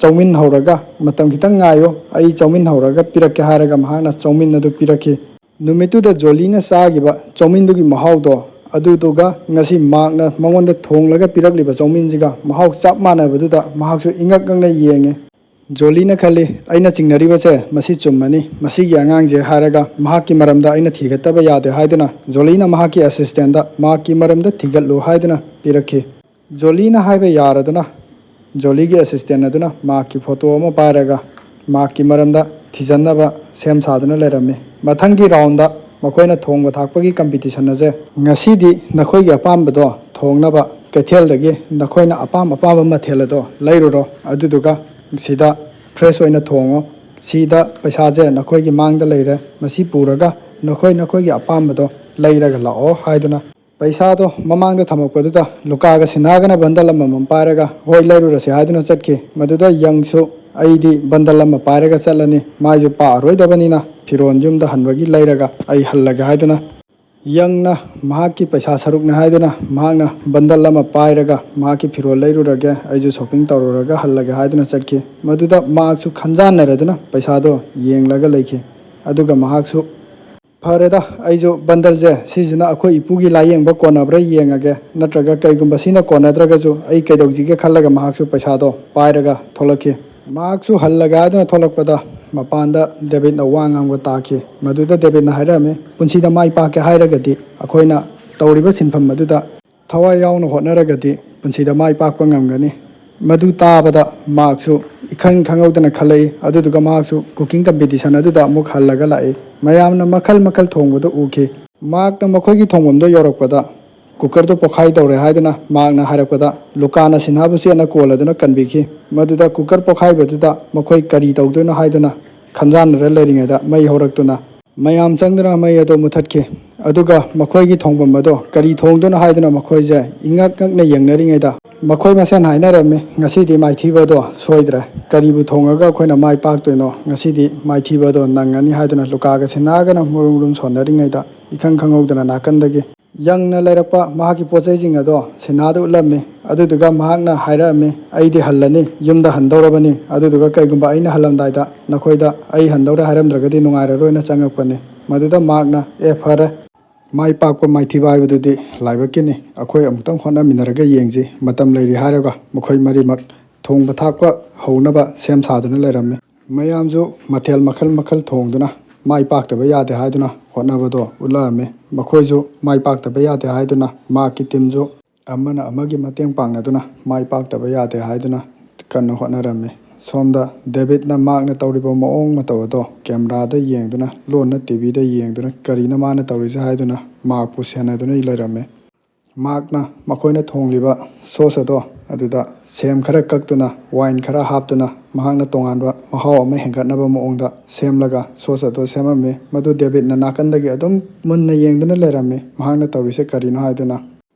"ꯆꯧꯃꯤꯟ ꯍꯧꯔꯒ, ꯃꯇꯝ ꯈꯤꯇꯪ ꯉꯥꯏꯌꯨ, ꯑꯩ ꯆꯧꯃꯤꯟ ꯍꯧꯔꯒ ꯄꯤꯔꯛꯀꯦ" ꯍꯥꯏꯔꯒ ꯃꯍꯥꯛꯅ ꯆꯧꯃꯤꯟ ꯑꯗꯨ ꯄꯤꯔꯛꯈꯤ꯫ ꯅꯨꯃꯤꯠꯇꯨꯗ ꯖꯣꯂꯤꯅ ꯆꯥꯈꯤꯕ ꯆꯧꯃꯤꯟꯗꯨꯒꯤ ꯃꯍꯥꯎꯗꯣ, ꯑꯗꯨꯗꯨꯒ ꯉꯁꯤ ꯃꯥꯛꯅ ꯃꯉꯣꯟꯗ ꯊꯣꯡꯂꯒ ꯄꯤꯔꯛꯂꯤꯕ ꯆꯧꯃꯤꯟꯁꯤꯒ ꯃꯍꯥꯎ ꯆꯞ ꯃꯥꯟꯅꯕꯗꯨꯗ ꯃꯍꯥꯛꯁꯨ ꯏꯉꯛ ꯉꯛꯅ ꯌꯦꯡꯉꯦ꯫ ꯖꯣꯂꯤꯅ ꯈꯜꯂꯤ, "ꯑꯩꯅ ꯆꯤꯡꯅꯔꯤꯕꯁꯦ ꯃꯁꯤ ꯆꯨꯝꯃꯅꯤ, ꯃꯁꯤꯒꯤ ꯑꯉꯥꯡꯁꯦ" ꯍꯥꯏꯔꯒ ꯃꯍꯥꯛꯀꯤ ꯃꯔꯝꯗ ꯑꯩꯅ ꯊꯤꯒꯠꯇꯕ ꯌꯥꯗꯦ ꯍꯥꯏꯗꯨꯅ ꯖꯣꯂꯤꯅ ꯃꯍꯥꯛꯀꯤ assistantꯇ ꯃꯥꯛꯀꯤ ꯃꯔꯝꯗ ꯊꯤꯒꯠꯂꯨ ꯍꯥꯏꯗꯨꯅ ꯄꯤꯔꯛꯈꯤ꯫ ꯖꯣꯂꯤꯅ ꯍꯥꯏꯕ ꯌꯥꯔꯗꯨꯅ ꯖꯣꯂꯤꯒꯤ assistant ꯑꯗꯨꯅ ꯃꯥꯛꯀꯤ photo ꯑꯃ ꯄꯥꯏꯔꯒ ꯃꯥꯛꯀꯤ ꯃꯔꯝꯗ ꯊꯤꯖꯤꯟꯅꯕ ꯁꯦꯝ ꯁꯥꯗꯨꯅ ꯂꯩꯔꯝꯃꯤ꯫ ꯃꯊꯪꯒꯤ roundꯇ ꯃꯈꯣꯏꯅ ꯊꯣꯡꯕ ꯊꯥꯛꯄꯒꯤ competition ꯑꯁꯦ, "ꯉꯁꯤꯗꯤ ꯅꯈꯣꯏꯒꯤ ꯑꯄꯥꯝꯕꯗꯣ ꯊꯣꯡꯅꯕ ꯀꯩꯊꯦꯜꯗꯒꯤ ꯅꯈꯣꯏꯅ ꯑꯄꯥꯝ ꯑꯄꯥꯝꯕ ꯃꯊꯦꯜ ꯑꯗꯣ ꯂꯩꯔꯨꯔꯣ, ꯑꯗꯨꯗꯨꯒ ꯁꯤꯗ fresh ꯑꯣꯏꯅ ꯊꯣꯡꯉꯣ꯫ ꯁꯤꯗ ꯄꯩꯁꯥꯁꯦ ꯅꯈꯣꯏꯒꯤ ꯃꯥꯡꯗ ꯂꯩꯔꯦ, ꯃꯁꯤ ꯄꯨꯔꯒ ꯅꯈꯣꯏ ꯅꯈꯣꯏꯒꯤ ꯑꯄꯥꯝꯕꯗꯣ ꯂꯩꯔꯒ ꯂꯥꯛꯑꯣ" ꯍꯥꯏꯗꯨꯅ ꯄꯩꯁꯥꯗꯣ ꯃꯃꯥꯡꯗ ꯊꯝꯃꯛꯄꯗꯨꯗ ꯂꯨꯀꯥꯒ ꯁꯤꯟꯍꯥꯒꯅ ꯕꯟꯗꯜ ꯑꯃꯃꯝ ꯄꯥꯏꯔꯒ ꯍꯣꯏ ꯂꯩꯔꯨꯔꯁꯦ ꯍꯥꯏꯗꯨꯅ ꯆꯠꯈꯤ꯫ ꯃꯗꯨꯗ ꯌꯪꯁꯨ ꯑꯩꯗꯤ ꯕꯟꯗꯜ ꯑꯃ ꯄꯥꯏꯔꯒ ꯆꯠꯂꯅꯤ, ꯃꯥꯏꯁꯨ ꯄꯥꯛꯑꯔꯣꯏꯗꯕꯅꯤꯅ ꯐꯤꯔꯣꯜ ꯌꯨꯝꯗ ꯍꯟꯕꯒꯤ ꯂꯩꯔꯒ ꯑꯩ ꯍꯜꯂꯒꯦ ꯍꯥꯏꯗꯨꯅ ꯌꯪꯅ ꯃꯍꯥꯛꯀꯤ ꯄꯩꯁꯥ ꯁꯔꯨꯛꯅꯦ ꯍꯥꯏꯗꯨꯅ ꯃꯍꯥꯛꯅ ꯕꯟꯗꯜ ꯑꯃ ꯄꯥꯏꯔꯒ ꯃꯍꯥꯛꯀꯤ ꯐꯤꯔꯣꯜ ꯂꯩꯔꯨꯔꯒꯦ, ꯑꯩꯁꯨ ꯁꯣꯄꯤꯡ ꯇꯧꯔꯨꯔꯒ ꯍꯜꯂꯒꯦ ꯍꯥꯏꯗꯨꯅ ꯆꯠꯈꯤ꯫ ꯃꯗꯨꯗ ꯃꯍꯥꯛꯁꯨ ꯈꯟꯖꯥꯟꯅꯔꯗꯨꯅ ꯄꯩꯁꯥꯗꯣ ꯌꯦꯡꯂꯒ ꯂꯩꯈꯤ꯫ ꯑꯗꯨꯒ ꯃꯍꯥꯛꯁꯨ ꯐꯔꯦꯗ, ꯑꯩꯁꯨ ꯕꯟꯗꯜꯁꯦ ꯁꯤꯁꯤꯅ ꯑꯩꯈꯣꯏ ꯏꯄꯨꯒꯤ ꯂꯥꯏꯌꯦꯡꯕ ꯀꯣꯟꯅꯕ꯭ꯔꯥ ꯌꯦꯡꯉꯒꯦ, ꯅꯠꯇ꯭ꯔꯒ ꯀꯩꯒꯨꯝꯕ ꯁꯤꯅ ꯀꯣꯟꯅꯗ꯭ꯔꯒꯁꯨ ꯑꯩ ꯀꯩꯗꯧꯁꯤꯒꯦ ꯈꯜꯂꯒ ꯃꯍꯥꯛꯁꯨ ꯄꯩꯁꯥꯗꯣ ꯄꯥꯏꯔꯒ ꯊꯣꯛꯂꯛꯈꯤ꯫ ꯃꯍꯥꯛꯁꯨ ꯍꯜꯂꯒꯦ ꯍꯥꯏꯗꯨꯅ ꯊꯣꯛꯂꯛꯄꯗ ꯃꯄꯥꯟꯗ ꯗꯦꯕꯤꯠꯅ ꯋꯥ ꯉꯥꯡꯕ ꯇꯥꯈꯤ꯫ ꯃꯗꯨꯗ ꯗꯦꯕꯤꯠꯅ ꯍꯥꯏꯔꯝꯃꯤ, "ꯄꯨꯟꯁꯤꯗ ꯃꯥꯏ ꯄꯥꯛꯀꯦ ꯍꯥꯏꯔꯒꯗꯤ ꯑꯩꯈꯣꯏꯅ ꯇꯧꯔꯤꯕ ꯁꯤꯟꯐꯝ ꯑꯗꯨꯗ ꯊꯋꯥꯏ ꯌꯥꯎꯅ ꯍꯣꯠꯅꯔꯒꯗꯤ ꯄꯨꯟꯁꯤꯗ ꯃꯥꯏ ꯄꯥꯛꯄ ꯉꯝꯒꯅꯤ꯫" ꯃꯗꯨ ꯇꯥꯕꯗ ꯃꯍꯥꯛꯁꯨ ꯏꯈꯪ ꯈꯪꯍꯧꯗꯅ ꯈꯜꯂꯛꯏ꯫ ꯑꯗꯨꯗꯨꯒ ꯃꯍꯥꯛꯁꯨ cooking competition ꯑꯗꯨꯗ ꯑꯃꯨꯛ ꯍꯜꯂꯒ ꯂꯥꯛꯏ꯫ ꯃꯌꯥꯝꯅ ꯃꯈꯜ ꯃꯈꯜ ꯊꯣꯡꯕꯗꯨ ꯎꯈꯤ꯫ ꯃꯍꯥꯛꯅ ꯃꯈꯣꯏꯒꯤ ꯊꯣꯡꯐꯝꯗ ꯌꯧꯔꯛꯄꯗ cookerꯗꯨ ꯄꯣꯈꯥꯏ ꯇꯧꯔꯦ ꯍꯥꯏꯗꯨꯅ ꯃꯍꯥꯛꯅ ꯍꯥꯏꯔꯛꯄꯗ ꯂꯨꯀꯥꯅ ꯁꯤꯟꯍꯥꯕꯨ ꯆꯦꯠꯅ ꯀꯣꯜꯂꯗꯨꯅ ꯀꯟꯕꯤꯈꯤ꯫ ꯃꯗꯨꯗ cooker ꯄꯣꯈꯥꯏꯕꯗꯨꯗ ꯃꯈꯣꯏ ꯀꯔꯤ ꯇꯧꯗꯣꯏꯅꯣ ꯍꯥꯏꯗꯨꯅ ꯈꯟꯖꯥꯟꯅꯔ ꯂꯩꯔꯤꯉꯩꯗ ꯃꯩ ꯍꯧꯔꯛꯇꯨꯅ ꯃꯌꯥꯝ ꯆꯪꯗꯨꯅ ꯃꯩ ꯑꯗꯨ ꯃꯨꯊꯠꯈꯤ꯫ ꯑꯗꯨꯒ ꯃꯈꯣꯏꯒꯤ ꯊꯣꯡꯐꯝ ꯑꯗꯣ ꯀꯔꯤ ꯊꯣꯡꯗꯣꯏꯅꯣ ꯍꯥꯏꯗꯨꯅ ꯃꯈꯣꯏꯁꯦ ꯏꯉꯛ ꯉꯛꯅ ꯌꯦꯡꯅꯔꯤꯉꯩꯗ ꯃꯈꯣꯏ ꯃꯁꯦꯟ ꯍꯥꯏꯅꯔꯝꯃꯤ, "ꯉꯁꯤꯗꯤ ꯃꯥꯏꯊꯤꯕ ꯑꯗꯣ ꯁꯣꯏꯗ꯭ꯔꯦ꯫ ꯀꯔꯤꯕꯨ ꯊꯣꯡꯉꯒ ꯑꯩꯈꯣꯏꯅ ꯃꯥꯏ ꯄꯥꯛꯇꯣꯏꯅꯣ? ꯉꯁꯤꯗꯤ ꯃꯥꯏꯊꯤꯕ ꯑꯗꯣ ꯅꯪꯉꯅꯤ" ꯍꯥꯏꯗꯨꯅ ꯂꯨꯀꯥꯒ ꯁꯤꯟꯍꯥꯒꯅ ꯃꯨꯔꯨꯝ ꯃꯨꯔꯨꯝ ꯁꯣꯟꯅꯔꯤꯉꯩꯗ ꯏꯈꯪ ꯈꯪꯍꯧꯗꯅ ꯅꯥꯀꯟꯗꯒꯤ ꯌꯪꯅ ꯂꯩꯔꯛꯄ ꯃꯍꯥꯛꯀꯤ ꯄꯣꯠ ꯆꯩꯁꯤꯡ ꯑꯗꯣ ꯁꯤꯟꯍꯥꯗ ꯎꯠꯂꯝꯃꯤ꯫ ꯑꯗꯨꯗꯨꯒ ꯃꯍꯥꯛꯅ ꯍꯥꯏꯔꯛꯑꯝꯃꯤ, "ꯑꯩꯗꯤ ꯍꯜꯂꯅꯤ, ꯌꯨꯝꯗ ꯍꯟꯗꯧꯔꯕꯅꯤ꯫ ꯑꯗꯨꯗꯨꯒ ꯀꯩꯒꯨꯝꯕ ꯑꯩꯅ ꯍꯜꯂꯝꯗꯥꯏꯗ ꯅꯈꯣꯏꯗ ꯑꯩ ꯍꯟꯗꯧꯔꯦ ꯍꯥꯏꯔꯝꯗ꯭ꯔꯒꯗꯤ ꯅꯨꯡꯉꯥꯏꯔꯔꯣꯏꯅ ꯆꯪꯉꯛꯄꯅꯤ꯫" ꯃꯗꯨꯗ ꯃꯍꯥꯛꯅ, "ꯑꯦ ꯐꯔꯦ, ꯃꯥꯏ ꯄꯥꯛꯄ ꯃꯥꯏꯊꯤꯕ ꯍꯥꯏꯕꯗꯨꯗꯤ ꯂꯥꯏꯕꯛꯀꯤꯅꯤ, ꯑꯩꯈꯣꯏ ꯑꯃꯨꯛꯇꯪ ꯍꯣꯠꯅꯃꯤꯟꯅꯔꯒ ꯌꯦꯡꯁꯤ, ꯃꯇꯝ ꯂꯩꯔꯤ" ꯍꯥꯏꯔꯒ ꯃꯈꯣꯏ ꯃꯔꯤꯃꯛ ꯊꯣꯡꯕ ꯊꯥꯛꯄ ꯍꯧꯅꯕ ꯁꯦꯝ ꯁꯥꯗꯨꯅ ꯂꯩꯔꯝꯃꯤ꯫ ꯃꯌꯥꯝꯁꯨ ꯃꯊꯦꯜ ꯃꯈꯜ ꯃꯈꯜ ꯊꯣꯡꯗꯨꯅ ꯃꯥꯏ ꯄꯥꯛꯇꯕ ꯌꯥꯗꯦ ꯍꯥꯏꯗꯨꯅ ꯍꯣꯠꯅꯕꯗꯣ ꯎꯠꯂꯛꯑꯝꯃꯤ꯫ ꯃꯈꯣꯏꯁꯨ ꯃꯥꯏ ꯄꯥꯛꯇꯕ ꯌꯥꯗꯦ ꯍꯥꯏꯗꯨꯅ ꯃꯍꯥꯛꯀꯤ ꯇꯤꯝꯁꯨ ꯑꯃꯅ ꯑꯃꯒꯤ ꯃꯇꯦꯡ ꯄꯥꯡꯅꯗꯨꯅ ꯃꯥꯏ ꯄꯥꯛꯇꯕ ꯌꯥꯗꯦ ꯍꯥꯏꯗꯨꯅ ꯀꯟꯅ ꯍꯣꯠꯅꯔꯝꯃꯤ꯫ ꯁꯣꯝꯗ ꯗꯦꯕꯤꯠꯅ ꯃꯍꯥꯛꯅ ꯇꯧꯔꯤꯕ ꯃꯑꯣꯡ ꯃꯇꯧ ꯑꯗꯣ ꯀꯦꯃꯦꯔꯥꯗ ꯌꯦꯡꯗꯨꯅ, ꯂꯣꯟꯅ ꯇꯤꯚꯤꯗ ꯌꯦꯡꯗꯨꯅ, ꯀꯔꯤꯅꯣ ꯃꯥꯅ ꯇꯧꯔꯤꯁꯦ ꯍꯥꯏꯗꯨꯅ ꯃꯍꯥꯛꯄꯨ ꯁꯦꯟꯅꯗꯨꯅ ꯂꯩꯔꯝꯃꯤ꯫ ꯃꯍꯥꯛꯅ ꯃꯈꯣꯏꯅ ꯊꯣꯡꯂꯤꯕ ꯁꯣꯁ ꯑꯗꯣ ꯑꯗꯨꯗ ꯁꯦꯝ ꯈꯔ ꯀꯛꯇꯨꯅ, ꯋꯥꯏꯟ ꯈꯔ ꯍꯥꯞꯇꯨꯅ, ꯃꯍꯥꯛꯅ ꯇꯣꯉꯥꯟꯕ ꯃꯍꯥꯎ ꯑꯃ ꯍꯦꯟꯒꯠꯅꯕ ꯃꯑꯣꯡꯗ ꯁꯦꯝꯂꯒ ꯁꯣꯁ ꯑꯗꯨ ꯁꯦꯝꯃꯝꯃꯤ꯫ ꯃꯗꯨ ꯗꯦꯕꯤꯠꯅ ꯅꯥꯀꯟꯗꯒꯤ ꯑꯗꯨꯝ ꯃꯨꯟꯅ ꯌꯦꯡꯗꯨꯅ ꯂꯩꯔꯝꯃꯤ, ꯃꯍꯥꯛꯅ ꯇꯧꯔꯤꯁꯦ ꯀꯔꯤꯅꯣ ꯍꯥꯏꯗꯨꯅ꯫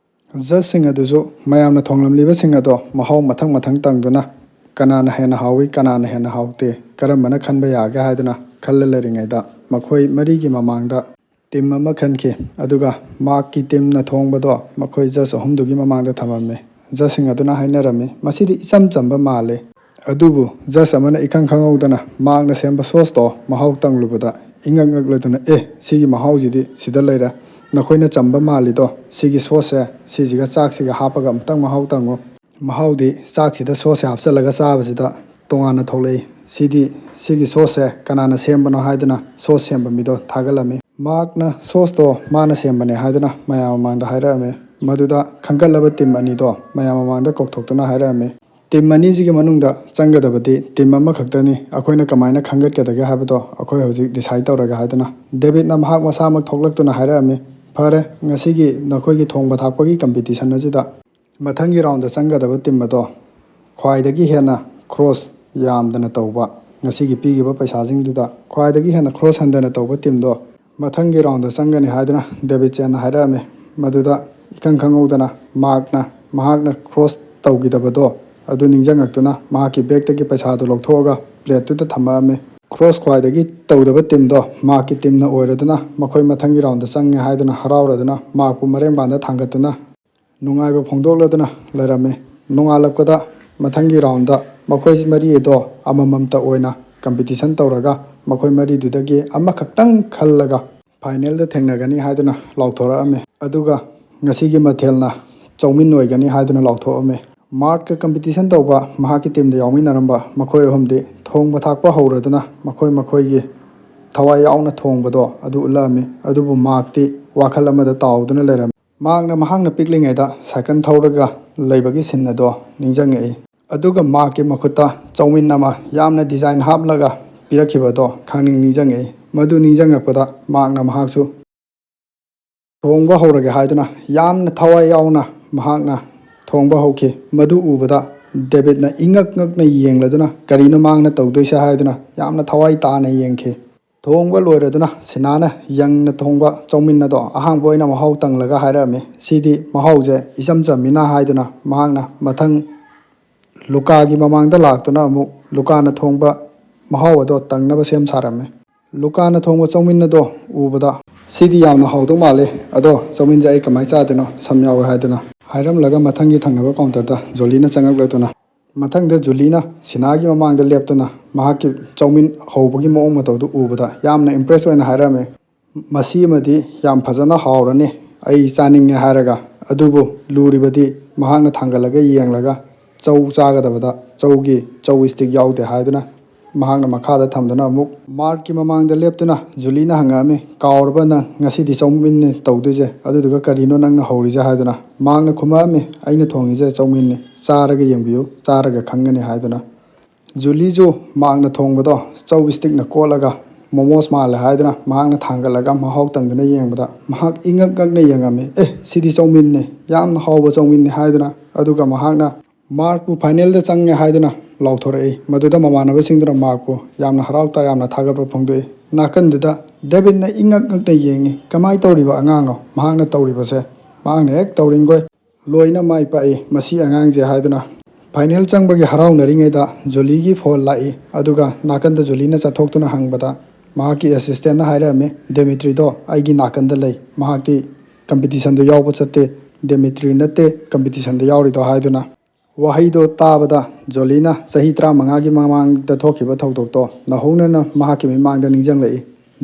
ꯖꯖꯁꯤꯡ ꯑꯗꯨꯁꯨ ꯃꯌꯥꯝꯅ ꯊꯣꯡꯂꯝꯂꯤꯕꯁꯤꯡ ꯑꯗꯣ ꯃꯍꯥꯎ ꯃꯊꯪ ꯃꯊꯪ ꯇꯪꯗꯨꯅ, ꯀꯅꯥꯅ ꯍꯦꯟꯅ ꯍꯥꯎꯏ, ꯀꯅꯥꯅ ꯍꯦꯟꯅ ꯍꯥꯎꯇꯦ, ꯀꯔꯝꯕꯅ ꯈꯟꯕ ꯌꯥꯒꯦ ꯍꯥꯏꯗꯨꯅ ꯈꯜꯂ ꯂꯩꯔꯤꯉꯩꯗ, ꯃꯈꯣꯏ ꯃꯔꯤꯒꯤ ꯃꯃꯥꯡꯗ ꯇꯤꯝ ꯑꯃ ꯈꯟꯈꯤ꯫ ꯑꯗꯨꯒ ꯃꯥꯔꯛꯀꯤ ꯇꯤꯝꯅ ꯊꯣꯡꯕꯗꯣ ꯃꯈꯣꯏ ꯖꯖ ꯑꯍꯨꯝꯗꯨꯒꯤ ꯃꯃꯥꯡꯗ ꯊꯝꯃꯝꯃꯤ꯫ ꯖꯖꯁꯤꯡ ꯑꯗꯨꯅ ꯍꯥꯏꯅꯔꯝꯃꯤ, "ꯃꯁꯤꯗꯤ ꯏꯆꯝ ꯆꯝꯕ ꯃꯥꯜꯂꯤ"꯫ ꯑꯗꯨꯕꯨ ꯖꯖ ꯑꯃꯅ ꯏꯈꯪ ꯈꯪꯍꯧꯗꯅ ꯃꯥꯔꯛꯅ ꯁꯦꯝꯕ ꯁꯣꯁꯇꯣ ꯃꯍꯥꯎ ꯇꯪꯂꯨꯕꯗ, ꯏꯉꯛ ꯉꯛꯂꯗꯨꯅ, "ꯑꯦ, ꯁꯤꯒꯤ ꯃꯍꯥꯎꯁꯤꯗꯤ ꯁꯤꯗ ꯂꯩꯔꯦ꯫ ꯅꯈꯣꯏꯅ ꯆꯝꯕ ꯃꯥꯜꯂꯤꯗꯣ, ꯁꯤꯒꯤ ꯁꯣꯁꯁꯦ ꯁꯤꯁꯤꯒ ꯆꯥꯛꯁꯤꯒ ꯍꯥꯞꯄꯒ ꯑꯃꯨꯛꯇꯪ ꯃꯍꯥꯎ ꯇꯪꯉꯨ"꯫ ꯃꯍꯥꯎꯗꯤ ꯆꯥꯛꯁꯤꯗ ꯁꯣꯁꯁꯦ ꯍꯥꯞꯆꯤꯜꯂꯒ ꯆꯥꯕꯁꯤꯗ ꯇꯣꯉꯥꯟꯅ ꯊꯣꯛꯂꯛꯏ꯫ ꯁꯤꯗꯤ, ꯁꯤꯒꯤ ꯁꯣꯁꯁꯦ ꯀꯅꯥꯅ ꯁꯦꯝꯕꯅꯣ ꯍꯥꯏꯗꯨꯅ ꯁꯣꯁ ꯁꯦꯝꯕ ꯃꯤꯗꯣ ꯊꯥꯒꯠꯂꯝꯃꯤ꯫ ꯃꯥꯔꯛꯅ ꯁꯣꯁꯇꯣ ꯃꯥꯅ ꯁꯦꯝꯕꯅꯦ ꯍꯥꯏꯗꯨꯅ ꯃꯌꯥꯝ ꯃꯃꯥꯡꯗ ꯍꯥꯏꯔꯛꯑꯝꯃꯤ꯫ ꯃꯗꯨꯗ ꯈꯟꯒꯠꯂꯕ ꯇꯤꯝ ꯑꯅꯤꯗꯣ ꯃꯌꯥꯝ ꯃꯃꯥꯡꯗ ꯀꯧꯊꯣꯛꯇꯨꯅ ꯍꯥꯏꯔꯛꯑꯝꯃꯤ, "ꯇꯤꯝ ꯑꯅꯤꯁꯤꯒꯤ ꯃꯅꯨꯡꯗ ꯆꯪꯒꯗꯕꯗꯤ ꯇꯤꯝ ꯑꯃꯈꯛꯇꯅꯤ꯫ ꯑꯩꯈꯣꯏꯅ ꯀꯃꯥꯏꯅ ꯈꯟꯒꯠꯀꯗꯒꯦ ꯍꯥꯏꯕꯗꯣ ꯑꯩꯈꯣꯏ ꯍꯧꯖꯤꯛ ꯗꯤꯁꯥꯏꯗ ꯇꯧꯔꯒꯦ" ꯍꯥꯏꯗꯨꯅ ꯗꯦꯕꯤꯠꯅ ꯃꯍꯥꯛ ꯃꯁꯥꯃꯛ ꯊꯣꯛꯂꯛꯇꯨꯅ ꯍꯥꯏꯔꯛꯑꯝꯃꯤ, "ꯐꯔꯦ, ꯉꯁꯤꯒꯤ ꯅꯈꯣꯏꯒꯤ ꯊꯣꯡꯕ ꯊꯥꯛꯄꯒꯤ ꯀꯝꯄꯤꯇꯤꯁꯟ ꯑꯁꯤꯗ ꯃꯊꯪꯒꯤ ꯔꯥꯎꯟꯗ ꯆꯪꯒꯗꯕ ꯇꯤꯝ ꯑꯗꯣ ꯈ꯭ꯋꯥꯏꯗꯒꯤ ꯍꯦꯟꯅ ꯈ꯭ꯔꯣꯁ ꯌꯥꯝꯗꯅ ꯇꯧꯕ, ꯉꯁꯤꯒꯤ ꯄꯤꯈꯤꯕ ꯄꯩꯁꯥꯁꯤꯡꯗꯨꯗ ꯈ꯭ꯋꯥꯏꯗꯒꯤ ꯍꯦꯟꯅ ꯈ꯭ꯔꯣꯁ ꯍꯟꯊꯅ ꯇꯧꯕ ꯇꯤꯝꯗꯣ ꯃꯊꯪꯒꯤ ꯔꯥꯎꯟꯗ ꯆꯪꯒꯅꯤ" ꯍꯥꯏꯗꯨꯅ ꯗꯦꯕꯤꯠ ꯆꯦꯟꯅ ꯍꯥꯏꯔꯛꯑꯝꯃꯤ꯫ ꯃꯗꯨꯗ ꯏꯈꯪ ꯈꯪꯍꯧꯗꯅ ꯃꯥꯔꯛꯅ ꯃꯍꯥꯛꯅ ꯈ꯭ꯔꯣꯁ ꯇꯧꯈꯤꯗꯕꯗꯣ ꯑꯗꯨ ꯅꯤꯡꯁꯤꯡꯉꯛꯇꯨꯅ ꯃꯍꯥꯛꯀꯤ ꯕꯦꯒꯇꯒꯤ ꯄꯩꯁꯥꯗꯨ ꯂꯧꯊꯣꯛꯑꯒ ꯄ꯭ꯂꯦꯠꯇꯨꯗ ꯊꯝꯃꯛꯑꯝꯃꯤ꯫ ꯈ꯭ꯔꯣꯁ ꯈ꯭ꯋꯥꯏꯗꯒꯤ ꯇꯧꯗꯕ ꯇꯤꯝꯗꯣ ꯃꯥꯔꯛꯀꯤ ꯇꯤꯝꯅ ꯑꯣꯏꯔꯗꯨꯅ ꯃꯈꯣꯏ ꯃꯊꯪꯒꯤ ꯔꯥꯎꯟꯗ ꯆꯪꯉꯦ ꯍꯥꯏꯗꯨꯅ ꯍꯔꯥꯎꯔꯗꯨꯅ ꯃꯥꯔꯛꯄꯨ ꯃꯔꯦꯡꯕꯥꯟꯗ ꯊꯥꯡꯒꯠꯇꯨꯅ ꯅꯨꯡꯉꯥꯏꯕ ꯐꯣꯡꯗꯣꯛꯂꯗꯨꯅ ꯂꯩꯔꯝꯃꯤ꯫ ꯅꯣꯡꯉꯥꯜꯂꯛꯄꯗ ꯃꯊꯪꯒꯤ ꯔꯥꯎꯟꯗ ꯃꯈꯣꯏ ꯃꯔꯤ ꯑꯗꯣ ꯑꯃꯃꯝꯇ ꯑꯣꯏꯅ ꯀꯝꯄꯤꯇꯤꯁꯟ ꯇꯧꯔꯒ ꯃꯈꯣꯏ ꯃꯔꯤꯗꯨꯗꯒꯤ ꯑꯃꯈꯛꯇꯪ ꯈꯜꯂꯒ ꯐꯥꯏꯅꯦꯜꯗ ꯊꯦꯡꯅꯒꯅꯤ ꯍꯥꯏꯗꯨꯅ ꯂꯥꯎꯊꯣꯔꯛꯑꯝꯃꯤ꯫ ꯑꯗꯨꯒ ꯉꯁꯤꯒꯤ ꯃꯊꯦꯜꯅ ꯆꯧꯃꯤꯟ ꯑꯣꯏꯒꯅꯤ ꯍꯥꯏꯗꯨꯅ ꯂꯥꯎꯊꯣꯛꯑꯝꯃꯤ꯫ ꯃꯥꯔꯛꯀ ꯀꯝꯄꯤꯇꯤꯁꯟ ꯇꯧꯕ ꯃꯍꯥꯛꯀꯤ ꯇꯤꯝꯗ ꯌꯥꯎꯃꯤꯟꯅꯔꯝꯕ ꯃꯈꯣꯏ ꯑꯍꯨꯝꯗꯤ ꯊꯣꯡꯕ ꯊꯥꯛꯄ ꯍꯧꯔꯗꯨꯅ ꯃꯈꯣꯏ ꯃꯈꯣꯏꯒꯤ ꯊꯋꯥꯏ ꯌꯥꯎꯅ ꯊꯣꯡꯕꯗꯣ ꯑꯗꯨ ꯎꯠꯂꯛꯑꯝꯃꯤ꯫ ꯑꯗꯨꯕꯨ ꯃꯥꯔꯛꯇꯤ ꯋꯥꯈꯜ ꯑꯃꯗ ꯇꯥꯎꯗꯨꯅ ꯂꯩꯔꯝꯃꯤ꯫ ꯃꯥꯔꯛꯅ ꯃꯍꯥꯛꯅ ꯄꯤꯛꯂꯤꯉꯩꯗ ꯁꯥꯏꯀꯜ ꯊꯧꯔꯒ ꯂꯩꯕꯒꯤ ꯁꯤꯟ ꯑꯗꯣ ꯅꯤꯡꯁꯤꯡꯉꯛꯏ꯫ ꯑꯗꯨꯒ ꯃꯥꯔꯛꯀꯤ ꯃꯈꯨꯠꯇ ꯆꯧꯃꯤꯟ ꯑꯃ ꯌꯥꯝꯅ ꯗꯤꯖꯥꯏꯟ ꯍꯥꯞꯂꯒ ꯄꯤꯔꯛꯈꯤꯕꯗꯣ ꯈꯪꯅꯤꯡ ꯅꯤꯡꯁꯤꯡꯉꯛꯏ꯫ ꯃꯗꯨ ꯅꯤꯡꯁꯤꯡꯉꯛꯄꯗ ꯃꯥꯔꯛꯅ ꯃꯍꯥꯛꯁꯨ ꯊꯣꯡꯕ ꯍꯧꯔꯒꯦ ꯍꯥꯏꯗꯨꯅ ꯌꯥꯝꯅ ꯊꯋꯥꯏ ꯌꯥꯎꯅ ꯃꯍꯥꯛꯅ ꯊꯣꯡꯕ ꯍꯧꯈꯤ꯫ ꯃꯗꯨ ꯎꯕꯗ ꯗꯦꯕꯤꯠꯅ ꯏꯉꯛ ꯉꯛꯅ ꯌꯦꯡꯂꯗꯨꯅ ꯀꯔꯤꯅꯣ ꯃꯍꯥꯛꯅ ꯇꯧꯗꯣꯏꯁꯦ ꯍꯥꯏꯗꯨꯅ ꯌꯥꯝꯅ ꯊꯋꯥꯏ ꯇꯥꯅ ꯌꯦꯡꯈꯤ꯫ ꯊꯣꯡꯕ ꯂꯣꯏꯔꯗꯨꯅ ꯁꯤꯅꯥꯅ ꯌꯪꯅ ꯊꯣꯡꯕ ꯆꯧꯃꯤꯟ ꯑꯗꯣ ꯑꯍꯥꯟꯕ ꯑꯣꯏꯅ ꯃꯍꯥꯎ ꯇꯪꯂꯒ ꯍꯥꯏꯔꯛꯑꯝꯃꯤ, "ꯁꯤꯗꯤ ꯃꯍꯥꯎꯁꯦ ꯏꯆꯝ ꯆꯝꯃꯤꯅ" ꯍꯥꯏꯗꯨꯅ ꯃꯍꯥꯛꯅ ꯃꯊꯪ ꯂꯨꯀꯥꯒꯤ ꯃꯃꯥꯡꯗ ꯂꯥꯛꯇꯨꯅ ꯑꯃꯨꯛ ꯂꯨꯀꯥꯅ ꯊꯣꯡꯕ ꯃꯍꯥꯎ ꯑꯗꯣ ꯇꯪꯅꯕ ꯁꯦꯝ ꯁꯥꯔꯝꯃꯤ꯫ ꯂꯨꯀꯥꯅ ꯊꯣꯡꯕ ꯆꯧꯃꯤꯟ ꯑꯗꯣ ꯎꯕꯗ, "ꯁꯤꯗꯤ ꯌꯥꯝꯅ ꯍꯥꯎꯗꯧ ꯃꯥꯜꯂꯦ, ꯑꯗꯣ ꯆꯧꯃꯤꯟꯁꯦ ꯑꯩ ꯀꯃꯥꯏꯅ ꯆꯥꯗꯣꯏꯅꯣ? ꯁꯝ ꯌꯥꯎꯋꯦ" ꯍꯥꯏꯗꯨꯅ ꯍꯥꯏꯔꯝꯂꯒ ꯃꯊꯪꯒꯤ ꯊꯪꯅꯕ ꯀꯥꯎꯟꯇꯔꯗ ꯖꯣꯂꯤꯅ ꯆꯪꯉꯛꯂꯗꯨꯅ, ꯃꯊꯪꯗ ꯖꯨꯂꯤꯅ ꯁꯤꯅꯥꯒꯤ ꯃꯃꯥꯡꯗ ꯂꯦꯞꯇꯨꯅ ꯃꯍꯥꯛꯀꯤ ꯆꯧꯃꯤꯟ ꯍꯧꯕꯒꯤ ꯃꯑꯣꯡ ꯃꯇꯧꯗꯨ ꯎꯕꯗ ꯌꯥꯝꯅ ꯏꯝꯄ꯭ꯔꯦꯁ ꯑꯣꯏꯅ ꯍꯥꯏꯔꯝꯃꯤ, "ꯃꯁꯤ ꯑꯃꯗꯤ ꯌꯥꯝ ꯐꯖꯅ ꯍꯥꯎꯔꯅꯤ, ꯑꯩ ꯆꯥꯅꯤꯡꯉꯦ" ꯍꯥꯏꯔꯒ꯫ ꯑꯗꯨꯕꯨ ꯂꯨꯔꯤꯕꯗꯤ ꯃꯍꯥꯛꯅ ꯊꯥꯡꯒꯠꯂꯒ ꯌꯦꯡꯂꯒ ꯆꯧ ꯆꯥꯒꯗꯕꯗ ꯆꯧꯒꯤ ꯆꯧ ꯏꯁꯇꯤꯛ ꯌꯥꯎꯗꯦ ꯍꯥꯏꯗꯨꯅ ꯃꯍꯥꯛꯅ ꯃꯈꯥꯗ ꯊꯝꯗꯨꯅ ꯑꯃꯨꯛ ꯃꯥꯔꯛꯀꯤ ꯃꯃꯥꯡꯗ ꯂꯦꯞꯇꯨꯅ ꯖꯨꯂꯤꯅ ꯍꯪꯉꯛꯑꯝꯃꯤ, "ꯀꯥꯎꯔꯕ ꯅꯪ? ꯉꯁꯤꯗꯤ ꯆꯧꯃꯤꯟꯅ ꯇꯧꯗꯣꯏꯁꯦ, ꯑꯗꯨꯗꯨꯒ ꯀꯔꯤꯅꯣ ꯅꯪꯅ ꯍꯧꯔꯤꯁꯦ?" ꯍꯥꯏꯗꯨꯅ꯫ ꯃꯥꯔꯛꯅ ꯈꯨꯝꯃꯛꯑꯝꯃꯤ, "ꯑꯩꯅ ꯊꯣꯡꯉꯤꯁꯦ ꯆꯧꯃꯤꯟꯅꯤ, ꯆꯥꯔꯒ ꯌꯦꯡꯕꯤꯌꯨ, ꯆꯥꯔꯒ ꯈꯪꯒꯅꯤ" ꯍꯥꯏꯗꯨꯅ꯫ ꯖꯨꯂꯤꯁꯨ ꯃꯥꯔꯛꯅ ꯊꯣꯡꯕꯗꯣ ꯆꯧ ꯏꯁꯇꯤꯛꯅ ꯀꯣꯠꯂꯒ ꯃꯣꯃꯣꯁ ꯃꯥꯜꯂꯦ ꯍꯥꯏꯗꯨꯅ ꯃꯍꯥꯛꯅ ꯊꯥꯡꯒꯠꯂꯒ ꯃꯍꯥꯎ ꯇꯪꯗꯨꯅ ꯌꯦꯡꯕꯗ ꯃꯍꯥꯛ ꯏꯉꯛ ꯉꯛꯅ ꯌꯦꯡꯉꯝꯃꯤ꯫ "ꯑꯦ, ꯁꯤꯗꯤ ꯆꯧꯃꯤꯟꯅꯤ, ꯌꯥꯝꯅ ꯍꯥꯎꯕ ꯆꯧꯃꯤꯟꯅꯤ" ꯍꯥꯏꯗꯨꯅ꯫ ꯑꯗꯨꯒ ꯃꯍꯥꯛꯅ ꯃꯥꯔꯛꯄꯨ ꯐꯥꯏꯅꯦꯜꯗ ꯆꯪꯉꯦ ꯍꯥꯏꯗꯨꯅ ꯂꯥꯎꯊꯣꯔꯛꯏ꯫ ꯃꯗꯨꯗ ꯃꯃꯥꯟꯅꯕꯁꯤꯡꯗꯨꯅ ꯃꯥꯔꯛꯄꯨ ꯌꯥꯝꯅ ꯍꯔꯥꯎ ꯇꯌꯥꯝꯅ ꯊꯥꯒꯠꯄ ꯐꯣꯡꯗꯣꯛꯏ꯫ ꯅꯥꯀꯟꯗꯨꯗ ꯗꯦꯕꯤꯠꯅ ꯏꯉꯛ ꯉꯛꯅ ꯌꯦꯡꯉꯤ꯫ "ꯀꯃꯥꯏ ꯇꯧꯔꯤꯕ ꯑꯉꯥꯡꯅꯣ ꯃꯍꯥꯛꯅ ꯇꯧꯔꯤꯕꯁꯦ?" ꯃꯍꯥꯛꯅ ꯍꯦꯛ ꯇꯧꯔꯤꯡꯈꯣꯏ ꯂꯣꯏꯅ ꯃꯥꯏ ꯄꯥꯛꯏ ꯃꯁꯤ ꯑꯉꯥꯡꯁꯦ ꯍꯥꯏꯗꯨꯅ꯫ ꯐꯥꯏꯅꯦꯜ ꯆꯪꯕꯒꯤ ꯍꯔꯥꯎꯅꯔꯤꯉꯩꯗ ꯖꯨꯂꯤꯒꯤ ꯐꯣꯟ ꯂꯥꯛꯏ꯫ ꯑꯗꯨꯒ ꯅꯥꯀꯟꯗ ꯖꯨꯂꯤꯅ ꯆꯠꯊꯣꯛꯇꯨꯅ ꯍꯪꯕꯗ ꯃꯍꯥꯛꯀꯤ ꯑꯦꯁꯤꯁꯇꯦꯟꯅ ꯍꯥꯏꯔꯛꯑꯝꯃꯤ, "ꯗꯦꯃꯤꯇ꯭ꯔꯤꯗꯣ ꯑꯩꯒꯤ ꯅꯥꯀꯟꯗ ꯂꯩ, ꯃꯍꯥꯛꯇꯤ ꯀꯝꯄꯤꯇꯤꯁꯟꯗꯣ ꯌꯥꯎꯕ ꯆꯠꯇꯦ, ꯗꯦꯃꯤꯇ꯭ꯔꯤ ꯅꯠꯇꯦ ꯀꯝꯄꯤꯇꯤꯁꯟꯗ ꯌꯥꯎꯔꯤꯗꯣ" ꯍꯥꯏꯗꯨꯅ꯫ ꯋꯥꯍꯩꯗꯣ ꯇꯥꯕꯗ ꯖꯣꯂꯤꯅ ꯆꯍꯤ ꯇꯔꯥꯃꯉꯥꯒꯤ ꯃꯃꯥꯡꯗ ꯊꯣꯛꯈꯤꯕ ꯊꯧꯗꯣꯛꯇꯣ ꯅꯧꯍꯧꯅꯅ ꯃꯍꯥꯛꯀꯤ ꯃꯤꯠꯃꯥꯡꯗ ꯅꯤꯡꯁꯤꯡꯂꯛꯏ꯫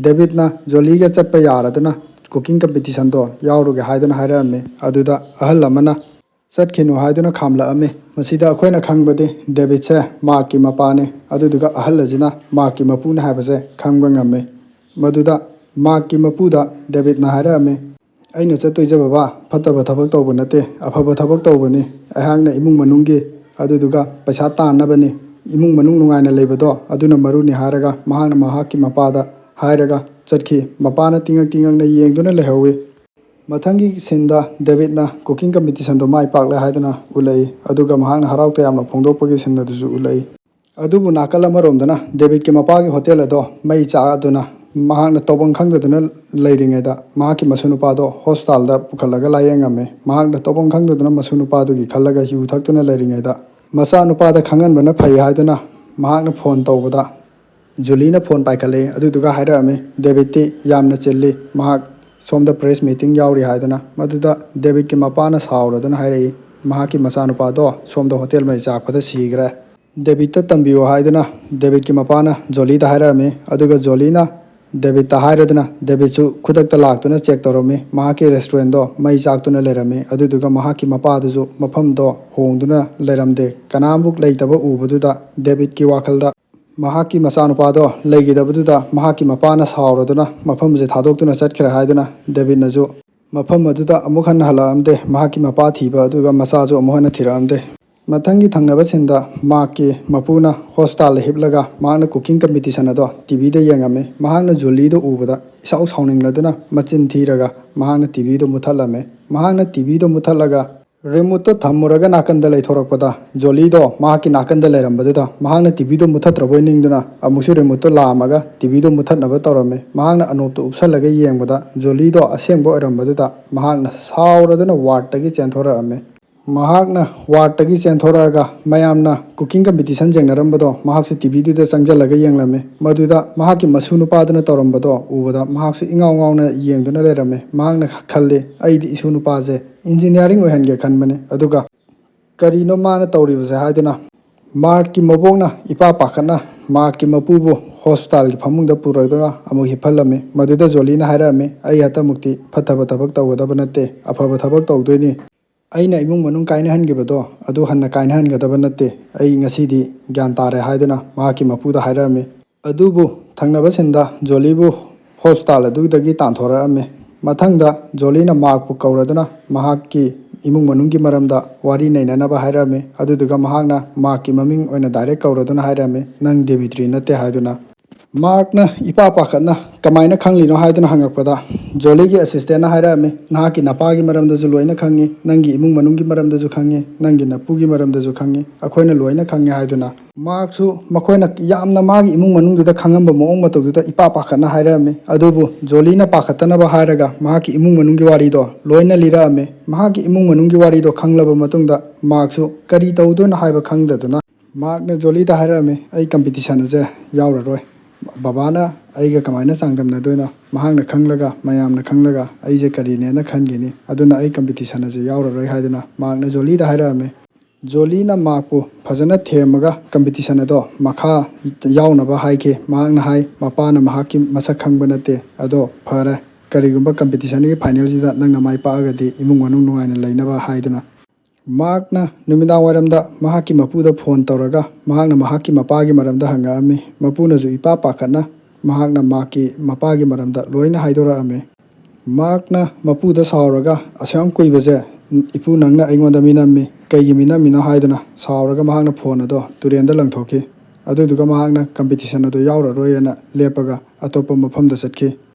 ꯗꯦꯕꯤꯠꯅ ꯖꯣꯂꯤꯒ ꯆꯠꯄ ꯌꯥꯔꯗꯨꯅ ꯀꯨꯀꯤꯡ ꯀꯝꯄꯤꯇꯤꯁꯟꯗꯣ ꯌꯥꯎꯔꯨꯒꯦ ꯍꯥꯏꯗꯨꯅ ꯍꯥꯏꯔꯛꯑꯝꯃꯤ꯫ ꯑꯗꯨꯗ ꯑꯍꯜ ꯑꯃꯅ ꯆꯠꯈꯤꯅꯨ ꯍꯥꯏꯗꯨꯅ ꯈꯥꯝꯂꯛꯑꯝꯃꯤ꯫ ꯃꯁꯤꯗ ꯑꯩꯈꯣꯏꯅ ꯈꯪꯕꯗꯤ ꯗꯦꯕꯤꯠꯁꯦ ꯃꯥꯔꯛꯀꯤ ꯃꯄꯥꯅꯤ, ꯑꯗꯨꯗꯨꯒ ꯑꯍꯜ ꯑꯁꯤꯅ ꯃꯥꯔꯛꯀꯤ ꯃꯄꯨꯅꯤ ꯍꯥꯏꯕꯁꯦ ꯈꯪꯕ ꯉꯝꯃꯤ꯫ ꯃꯗꯨꯗ ꯃꯥꯔꯛꯀꯤ ꯃꯄꯨꯗ ꯗꯦꯕꯤꯠꯅ ꯍꯥꯏꯔꯛꯑꯝꯃꯤ, "ꯑꯩꯅ ꯆꯠꯇꯣꯏꯁꯦ ꯕꯕꯥ, ꯐꯠꯇꯕ ꯊꯕꯛ ꯇꯧꯕ ꯅꯠꯇꯦ, ꯑꯐꯕ ꯊꯕꯛ ꯇꯧꯕꯅꯤ꯫ ꯑꯩꯍꯥꯛꯅ ꯏꯃꯨꯡ ꯃꯅꯨꯡꯒꯤ, ꯑꯗꯨꯗꯨꯒ ꯄꯩꯁꯥ ꯇꯥꯟꯅꯕꯅꯤ, ꯏꯃꯨꯡ ꯃꯅꯨꯡ ꯅꯨꯡꯉꯥꯏꯅ ꯂꯩꯕꯗꯣ ꯑꯗꯨꯅ ꯃꯔꯨꯅꯤ" ꯍꯥꯏꯔꯒ ꯃꯍꯥꯛꯅ ꯃꯍꯥꯛꯀꯤ ꯃꯄꯥꯗ ꯍꯥꯏꯔꯒ ꯆꯠꯈꯤ꯫ ꯃꯄꯥꯅ ꯇꯤꯡꯉꯛ ꯇꯤꯡꯉꯛꯅ ꯌꯦꯡꯗꯨꯅ ꯂꯩꯍꯧꯋꯤ꯫ ꯃꯊꯪꯒꯤ ꯁꯤꯟꯗ ꯗꯦꯕꯤꯠꯅ ꯀꯨꯀꯤꯡ ꯀꯝꯄꯤꯇꯤꯁꯟꯗꯣ ꯃꯥꯏ ꯄꯥꯛꯂꯦ ꯍꯥꯏꯗꯨꯅ ꯎꯠꯂꯛꯏ, ꯑꯗꯨꯒ ꯃꯍꯥꯛꯅ ꯍꯔꯥꯎ ꯇꯌꯥꯝꯅ ꯐꯣꯡꯗꯣꯛꯄꯒꯤ ꯁꯤꯟ ꯑꯗꯨꯁꯨ ꯎꯠꯂꯛꯏ꯫ ꯑꯗꯨꯕꯨ ꯅꯥꯀꯜ ꯑꯃꯔꯣꯝꯗꯅ ꯗꯦꯕꯤꯠꯀꯤ ꯃꯄꯥꯒꯤ ꯍꯣꯇꯦꯜ ꯑꯗꯣ ꯃꯩ ꯆꯥꯛꯑꯗꯨꯅ ꯃꯍꯥꯛꯅ ꯇꯧꯐꯝ ꯈꯪꯗꯗꯨꯅ ꯂꯩꯔꯤꯉꯩꯗ ꯃꯍꯥꯛꯀꯤ ꯃꯁꯨ ꯅꯨꯄꯥꯗꯣ ꯍꯣꯁꯄꯤꯇꯥꯜꯗ ꯄꯨꯈꯠꯂꯒ ꯂꯥꯏꯌꯦꯡꯉꯝꯃꯤ꯫ ꯃꯍꯥꯛꯅ ꯇꯧꯐꯝ ꯈꯪꯗꯗꯨꯅ ꯃꯁꯨ ꯅꯨꯄꯥꯗꯨꯒꯤ ꯈꯜꯂꯒ ꯌꯨ ꯊꯛꯇꯨꯅ ꯂꯩꯔꯤꯉꯩꯗ ꯃꯆꯥ ꯅꯨꯄꯥꯗ ꯈꯪꯍꯟꯕꯅ ꯐꯩ ꯍꯥꯏꯗꯨꯅ ꯃꯍꯥꯛꯅ ꯐꯣꯟ ꯇꯧꯕꯗ ꯖꯣꯂꯤꯅ ꯐꯣꯟ ꯄꯥꯏꯈꯠꯂꯛꯏ꯫ ꯑꯗꯨꯗꯨꯒ ꯍꯥꯏꯔꯛꯑꯝꯃꯤ, "ꯗꯦꯕꯤꯠꯇꯤ ꯌꯥꯝꯅ ꯆꯤꯜꯂꯤ, ꯃꯍꯥꯛ ꯁꯣꯝꯗ ꯄ꯭ꯔꯦꯁ ꯃꯤꯇꯤꯡ ꯌꯥꯎꯔꯤ" ꯍꯥꯏꯗꯨꯅ꯫ ꯃꯗꯨꯗ ꯗꯦꯕꯤꯠꯀꯤ ꯃꯄꯥꯅ ꯁꯥꯎꯔꯗꯨꯅ ꯍꯥꯏꯔꯛꯏ, "ꯃꯍꯥꯛꯀꯤ ꯃꯆꯥꯅꯨꯄꯥꯗꯣ ꯁꯣꯝꯗ ꯍꯣꯇꯦꯜ ꯃꯩ ꯆꯥꯛꯄꯗ ꯁꯤꯈ꯭ꯔꯦ꯫ ꯗꯦꯕꯤꯠꯇ ꯇꯝꯕꯤꯌꯨ" ꯍꯥꯏꯗꯨꯅ ꯗꯦꯕꯤꯠꯀꯤ ꯃꯄꯥꯅ ꯖꯣꯂꯤꯗ ꯍꯥꯏꯔꯛꯑꯝꯃꯤ꯫ ꯑꯗꯨꯒ ꯖꯣꯂꯤꯅ ꯗꯦꯕꯤꯠꯇ ꯍꯥꯏꯔꯗꯨꯅ ꯗꯦꯕꯤꯠꯁꯨ ꯈꯨꯗꯛꯇ ꯂꯥꯛꯇꯨꯅ ꯆꯦꯛ ꯇꯧꯔꯝꯃꯤ꯫ ꯃꯍꯥꯛꯀꯤ ꯔꯦꯁꯇꯨꯔꯦꯟꯗꯣ ꯃꯩ ꯆꯥꯛꯇꯨꯅ ꯂꯩꯔꯝꯃꯤ꯫ ꯑꯗꯨꯗꯨꯒ ꯃꯍꯥꯛꯀꯤ ꯃꯄꯥꯗꯨꯁꯨ ꯃꯐꯝꯗꯣ ꯍꯣꯡꯗꯨꯅ ꯂꯩꯔꯝꯗꯦ꯫ ꯀꯅꯥꯝꯕꯨꯛ ꯂꯩꯇꯕ ꯎꯕꯗꯨꯗ ꯗꯦꯕꯤꯠꯀꯤ ꯋꯥꯈꯜꯗ ꯃꯍꯥꯛꯀꯤ ꯃꯆꯥꯅꯨꯄꯥꯗꯣ ꯂꯩꯈꯤꯗꯕꯗꯨꯗ ꯃꯍꯥꯛꯀꯤ ꯃꯄꯥꯅ ꯁꯥꯎꯔꯗꯨꯅ ꯃꯐꯝꯁꯦ ꯊꯥꯗꯣꯛꯇꯨꯅ ꯆꯠꯈ꯭ꯔꯦ ꯍꯥꯏꯗꯨꯅ ꯗꯦꯕꯤꯠꯅꯁꯨ ꯃꯐꯝ ꯑꯗꯨꯗ ꯑꯃꯨꯛ ꯍꯟꯅ ꯍꯜꯂꯛꯑꯝꯗꯦ꯫ ꯃꯍꯥꯛꯀꯤ ꯃꯄꯥ ꯊꯤꯕ ꯑꯗꯨꯒ ꯃꯆꯥꯁꯨ ꯑꯃꯨꯛ ꯍꯟꯅ ꯊꯤꯔꯛꯑꯝꯗꯦ꯫ ꯃꯊꯪꯒꯤ ꯊꯪꯅꯕ ꯁꯤꯟꯗ ꯃꯥꯔꯛꯀꯤ ꯃꯄꯨꯅ ꯍꯣꯁꯄꯤꯇꯥꯜꯗ ꯍꯤꯞꯂꯒ ꯃꯍꯥꯛꯅ ꯀꯨꯀꯤꯡ ꯀꯝꯄꯤꯇꯤꯁꯟ ꯑꯗꯣ ꯇꯤꯚꯤꯗ ꯌꯦꯡꯉꯝꯃꯤ꯫ ꯃꯍꯥꯛꯅ ꯖꯣꯂꯤꯗꯣ ꯎꯕꯗ ꯏꯁꯥꯎ ꯁꯥꯎꯅꯤꯡꯂꯗꯨꯅ ꯃꯆꯤꯟ ꯊꯤꯔꯒ ꯃꯍꯥꯛꯅ ꯇꯤꯚꯤꯗꯣ ꯃꯨꯠꯊꯠꯂꯝꯃꯤ꯫ ꯃꯍꯥꯛꯅ ꯇꯤꯚꯤꯗꯣ ꯃꯨꯠꯊꯠꯂꯒ ꯔꯤꯃꯣꯠꯇꯣ ꯊꯝꯃꯨꯔꯒ ꯅꯥꯀꯟꯗ ꯂꯩꯊꯣꯔꯛꯄꯗ ꯖꯣꯂꯤꯗꯣ ꯃꯍꯥꯛꯀꯤ ꯅꯥꯀꯟꯗ ꯂꯩꯔꯝꯕꯗꯨꯗ ꯃꯍꯥꯛꯅ ꯇꯤꯚꯤꯗꯣ ꯃꯨꯠꯊꯠꯇ꯭ꯔꯕꯣꯏ ꯅꯤꯡꯗꯨꯅ ꯑꯃꯨꯛꯁꯨ ꯔꯤꯃꯣꯠꯇꯣ ꯂꯥꯝꯃꯒ ꯇꯤꯚꯤꯗꯣ ꯃꯨꯠꯊꯠꯅꯕ ꯇꯧꯔꯝꯃꯤ꯫ ꯃꯍꯥꯛꯅ ꯑꯅꯣꯞꯇꯣ ꯎꯞꯁꯜꯂꯒ ꯌꯦꯡꯕꯗ ꯖꯣꯂꯤꯗꯣ ꯑꯁꯦꯡꯕ ꯑꯣꯏꯔꯝꯕꯗꯨꯗ ꯃꯍꯥꯛꯅ ꯁꯥꯎꯔꯗꯨꯅ ꯋꯥꯔꯗꯇꯒꯤ ꯆꯦꯟꯊꯣꯔꯛꯑꯝꯃꯤ꯫ ꯃꯍꯥꯛꯅ ꯋꯥꯔꯗꯇꯒꯤ ꯆꯦꯟꯊꯣꯔꯛꯑꯒ ꯃꯌꯥꯝꯅ ꯀꯨꯀꯤꯡ ꯀꯝꯄꯤꯇꯤꯁꯟ ꯌꯦꯡꯅꯔꯝꯕꯗꯣ ꯃꯍꯥꯛꯁꯨ ꯇꯤꯚꯤꯗꯨꯗ ꯆꯪꯁꯤꯜꯂꯒ ꯌꯦꯡꯂꯝꯃꯤ꯫ ꯃꯗꯨꯗ ꯃꯍꯥꯛꯀꯤ ꯃꯁꯨ ꯅꯨꯄꯥꯗꯨꯅ ꯇꯧꯔꯝꯕꯗꯣ ꯎꯕꯗ ꯃꯍꯥꯛꯁꯨ ꯏꯉꯥꯎ ꯉꯥꯎꯅ ꯌꯦꯡꯗꯨꯅ ꯂꯩꯔꯝꯃꯤ꯫ ꯃꯍꯥꯛꯅ ꯈꯜꯂꯤ, "ꯑꯩꯗꯤ ꯏꯁꯨ ꯅꯨꯄꯥꯁꯦ ꯏꯟꯖꯤꯅꯤꯌꯥꯔꯤꯡ ꯑꯣꯏꯍꯟꯒꯦ ꯈꯟꯕꯅꯤ, ꯑꯗꯨꯒ ꯀꯔꯤꯅꯣ ꯃꯥꯅ ꯇꯧꯔꯤꯕꯁꯦ?" ꯍꯥꯏꯗꯨꯅ ꯃꯥꯔꯛꯀꯤ ꯃꯕꯣꯛꯅ ꯏꯄꯥ ꯄꯥꯈꯠꯅ ꯃꯥꯔꯛꯀꯤ ꯃꯄꯨꯕꯨ ꯍꯣꯁꯄꯤꯇꯥꯜꯒꯤ ꯐꯃꯨꯡꯗ ꯄꯨꯔꯗꯨꯅ ꯑꯃꯨꯛ ꯍꯤꯞꯍꯜꯂꯝꯃꯤ꯫ ꯃꯗꯨꯗ ꯖꯣꯂꯤꯅ ꯍꯥꯏꯔꯛꯑꯝꯃꯤ, "ꯑꯩ ꯍꯟꯇꯃꯨꯛꯇꯤ ꯐꯠꯇꯕ ꯊꯕꯛ ꯇꯧꯒꯗꯕ ꯅꯠꯇꯦ, ꯑꯐꯕ ꯊꯕꯛ ꯇꯧꯗꯣꯏꯅꯤ꯫ ꯑꯩꯅ ꯏꯃꯨꯡ ꯃꯅꯨꯡ ꯀꯥꯏꯅꯍꯟꯈꯤꯕꯗꯣ ꯑꯗꯨ ꯍꯟꯅ ꯀꯥꯏꯅꯍꯟꯒꯗꯕ ꯅꯠꯇꯦ꯫ ꯑꯩ ꯉꯁꯤꯗꯤ ꯒ꯭ꯌꯥꯟ ꯇꯥꯔꯦ" ꯍꯥꯏꯗꯨꯅ ꯃꯍꯥꯛꯀꯤ ꯃꯄꯨꯗ ꯍꯥꯏꯔꯛꯑꯝꯃꯤ꯫ ꯑꯗꯨꯕꯨ ꯊꯪꯅꯕ ꯁꯤꯟꯗ ꯖꯣꯂꯤꯕꯨ ꯍꯣꯁꯄꯤꯇꯥꯜ ꯑꯗꯨꯗꯒꯤ ꯇꯥꯟꯊꯣꯔꯛꯑꯝꯃꯤ꯫ ꯃꯊꯪꯗ ꯖꯣꯂꯤꯅ ꯃꯥꯔꯛꯄꯨ ꯀꯧꯔꯗꯨꯅ ꯃꯍꯥꯛꯀꯤ ꯏꯃꯨꯡ ꯃꯅꯨꯡꯒꯤ ꯃꯔꯝꯗ ꯋꯥꯔꯤ ꯅꯩꯅꯅꯕ ꯍꯥꯏꯔꯛꯑꯝꯃꯤ꯫ ꯑꯗꯨꯗꯨꯒ ꯃꯍꯥꯛꯅ ꯃꯥꯔꯛꯀꯤ ꯃꯃꯤꯡ ꯑꯣꯏꯅ ꯗꯥꯏꯔꯦꯛ ꯀꯧꯔꯗꯨꯅ ꯍꯥꯏꯔꯛꯑꯝꯃꯤ, "ꯅꯪ ꯗꯤꯃꯤꯇ꯭ꯔꯤ ꯅꯠꯇꯦ" ꯍꯥꯏꯗꯨꯅ꯫ ꯃꯥꯔꯛꯅ ꯏꯄꯥ ꯄꯥꯈꯠꯅ ꯀꯃꯥꯏꯅ ꯈꯪꯂꯤꯅꯣ ꯍꯥꯏꯗꯨꯅ ꯍꯪꯉꯛꯄꯗ, ꯖꯣꯂꯤꯒꯤ ꯑꯦꯁꯤꯁꯇꯦꯟꯅ ꯍꯥꯏꯔꯛꯑꯝꯃꯤ, "ꯅꯍꯥꯛꯀꯤ ꯅꯄꯥꯒꯤ ꯃꯔꯝꯗꯁꯨ ꯂꯣꯏꯅ ꯈꯪꯉꯤ, ꯅꯪꯒꯤ ꯏꯃꯨꯡ ꯃꯅꯨꯡꯒꯤ ꯃꯔꯝꯗꯁꯨ ꯈꯪꯉꯤ, ꯅꯪꯒꯤ ꯅꯄꯨꯒꯤ ꯃꯔꯝꯗꯁꯨ ꯈꯪꯉꯤ, ꯑꯩꯈꯣꯏꯅ ꯂꯣꯏꯅ ꯈꯪꯉꯤ" ꯍꯥꯏꯗꯨꯅ꯫ ꯃꯥꯔꯛꯁꯨ ꯃꯈꯣꯏꯅ ꯌꯥꯝꯅ ꯃꯥꯒꯤ ꯏꯃꯨꯡ ꯃꯅꯨꯡꯗꯨꯗ ꯈꯪꯉꯝꯕ ꯃꯑꯣꯡ ꯃꯇꯧꯗꯨꯗ ꯏꯄꯥ ꯄꯥꯈꯠꯅ ꯍꯥꯏꯔꯛꯑꯝꯃꯤ꯫ ꯑꯗꯨꯕꯨ ꯖꯣꯂꯤꯅ ꯄꯥꯈꯠꯇꯅꯕ ꯍꯥꯏꯔꯒ ꯃꯍꯥꯛꯀꯤ ꯏꯃꯨꯡ ꯃꯅꯨꯡꯒꯤ ꯋꯥꯔꯤꯗꯣ ꯂꯣꯏꯅ ꯂꯤꯔꯛꯑꯝꯃꯤ꯫ ꯃꯍꯥꯛꯀꯤ ꯏꯃꯨꯡ ꯃꯅꯨꯡꯒꯤ ꯋꯥꯔꯤꯗꯣ ꯈꯪꯂꯕ ꯃꯇꯨꯡꯗ ꯃꯥꯔꯛꯁꯨ ꯀꯔꯤ ꯇꯧꯗꯣꯏꯅꯣ ꯍꯥꯏꯕ ꯈꯪꯗꯗꯨꯅ ꯃꯥꯔꯛꯅ ꯖꯣꯂꯤꯗ ꯍꯥꯏꯔꯛꯑꯝꯃꯤ, "ꯑꯩ ꯀꯝꯄꯤꯇꯤꯁꯟ ꯑꯁꯦ ꯌꯥꯎꯔꯔꯣꯏ꯫ ꯕꯕꯥꯅ ꯑꯩꯒ ꯀꯃꯥꯏꯅ ꯆꯥꯡꯗꯝꯅꯗꯣꯏꯅꯣ? ꯃꯍꯥꯛꯅ ꯈꯪꯂꯒ, ꯃꯌꯥꯝꯅ ꯈꯪꯂꯒ ꯑꯩꯁꯦ ꯀꯔꯤꯅꯦꯅ ꯈꯟꯈꯤꯅꯤ꯫ ꯑꯗꯨꯅ ꯑꯩ ꯀꯝꯄꯤꯇꯤꯁꯟ ꯑꯁꯦ ꯌꯥꯎꯔꯔꯣꯏ" ꯍꯥꯏꯗꯨꯅ ꯃꯥꯔꯛꯅ ꯖꯣꯂꯤꯗ ꯍꯥꯏꯔꯛꯑꯝꯃꯤ꯫ ꯖꯣꯂꯤꯅ ꯃꯥꯔꯛꯄꯨ ꯐꯖꯅ ꯊꯦꯝꯃꯒ ꯀꯝꯄꯤꯇꯤꯁꯟ ꯑꯗꯣ ꯃꯈꯥ ꯌꯥꯎꯅꯕ ꯍꯥꯏꯈꯤ꯫ ꯃꯍꯥꯛꯅ ꯍꯥꯏ, ꯃꯄꯥꯅ ꯃꯍꯥꯛꯀꯤ ꯃꯁꯛ ꯈꯪꯕ ꯅꯠꯇꯦ꯫ ꯑꯗꯣ ꯐꯔꯦ, ꯀꯔꯤꯒꯨꯝꯕ ꯀꯝꯄꯤꯇꯤꯁꯟꯒꯤ ꯐꯥꯏꯅꯦꯜꯁꯤꯗ ꯅꯪꯅ ꯃꯥꯏ ꯄꯥꯛꯑꯒꯗꯤ ꯏꯃꯨꯡ ꯃꯅꯨꯡ ꯅꯨꯡꯉꯥꯏꯅ ꯂꯩꯅꯕ ꯍꯥꯏꯗꯨꯅ꯫ ꯃꯥꯔꯛꯅ ꯅꯨꯃꯤꯗꯥꯡ ꯋꯥꯏꯔꯝꯗ ꯃꯍꯥꯛꯀꯤ ꯃꯄꯨꯗ ꯐꯣꯟ ꯇꯧꯔꯒ ꯃꯍꯥꯛꯅ ꯃꯍꯥꯛꯀꯤ ꯃꯄꯥꯒꯤ ꯃꯔꯝꯗ ꯍꯪꯉꯛꯑꯝꯃꯤ꯫ ꯃꯄꯨꯅꯁꯨ ꯏꯄꯥ ꯄꯥꯈꯠꯅ ꯃꯍꯥꯛꯅ ꯃꯥꯔꯛꯀꯤ ꯃꯄꯥꯒꯤ ꯃꯔꯝꯗ ꯂꯣꯏꯅ ꯍꯥꯏꯗꯣꯔꯛꯑꯝꯃꯤ꯫ ꯃꯥꯔꯛꯅ ꯃꯄꯨꯗ ꯁꯥꯎꯔꯒ, "ꯑꯁꯨꯛ ꯌꯥꯝ ꯀꯨꯏꯕꯁꯦ ꯏꯄꯨ ꯅꯪꯅ ꯑꯩꯉꯣꯟꯗ ꯃꯤꯅꯝꯃꯤ, ꯀꯩꯒꯤ ꯃꯤꯅꯝꯃꯤꯅꯣ?" ꯍꯥꯏꯗꯨꯅ ꯁꯥꯎꯔꯒ ꯃꯍꯥꯛꯅ ꯐꯣꯟ ꯑꯗꯣ ꯇꯨꯔꯦꯟꯗ ꯂꯪꯊꯣꯛꯈꯤ꯫ ꯑꯗꯨꯗꯨꯒ ꯃꯍꯥꯛꯅ ꯀꯝꯄꯤꯇꯤꯁꯟ ꯑꯗꯨ ꯌꯥꯎꯔꯔꯣꯏꯅ ꯂꯦꯞꯄꯒ ꯑꯇꯣꯞꯄ ꯃꯐꯝꯗ ꯆꯠꯈꯤ꯫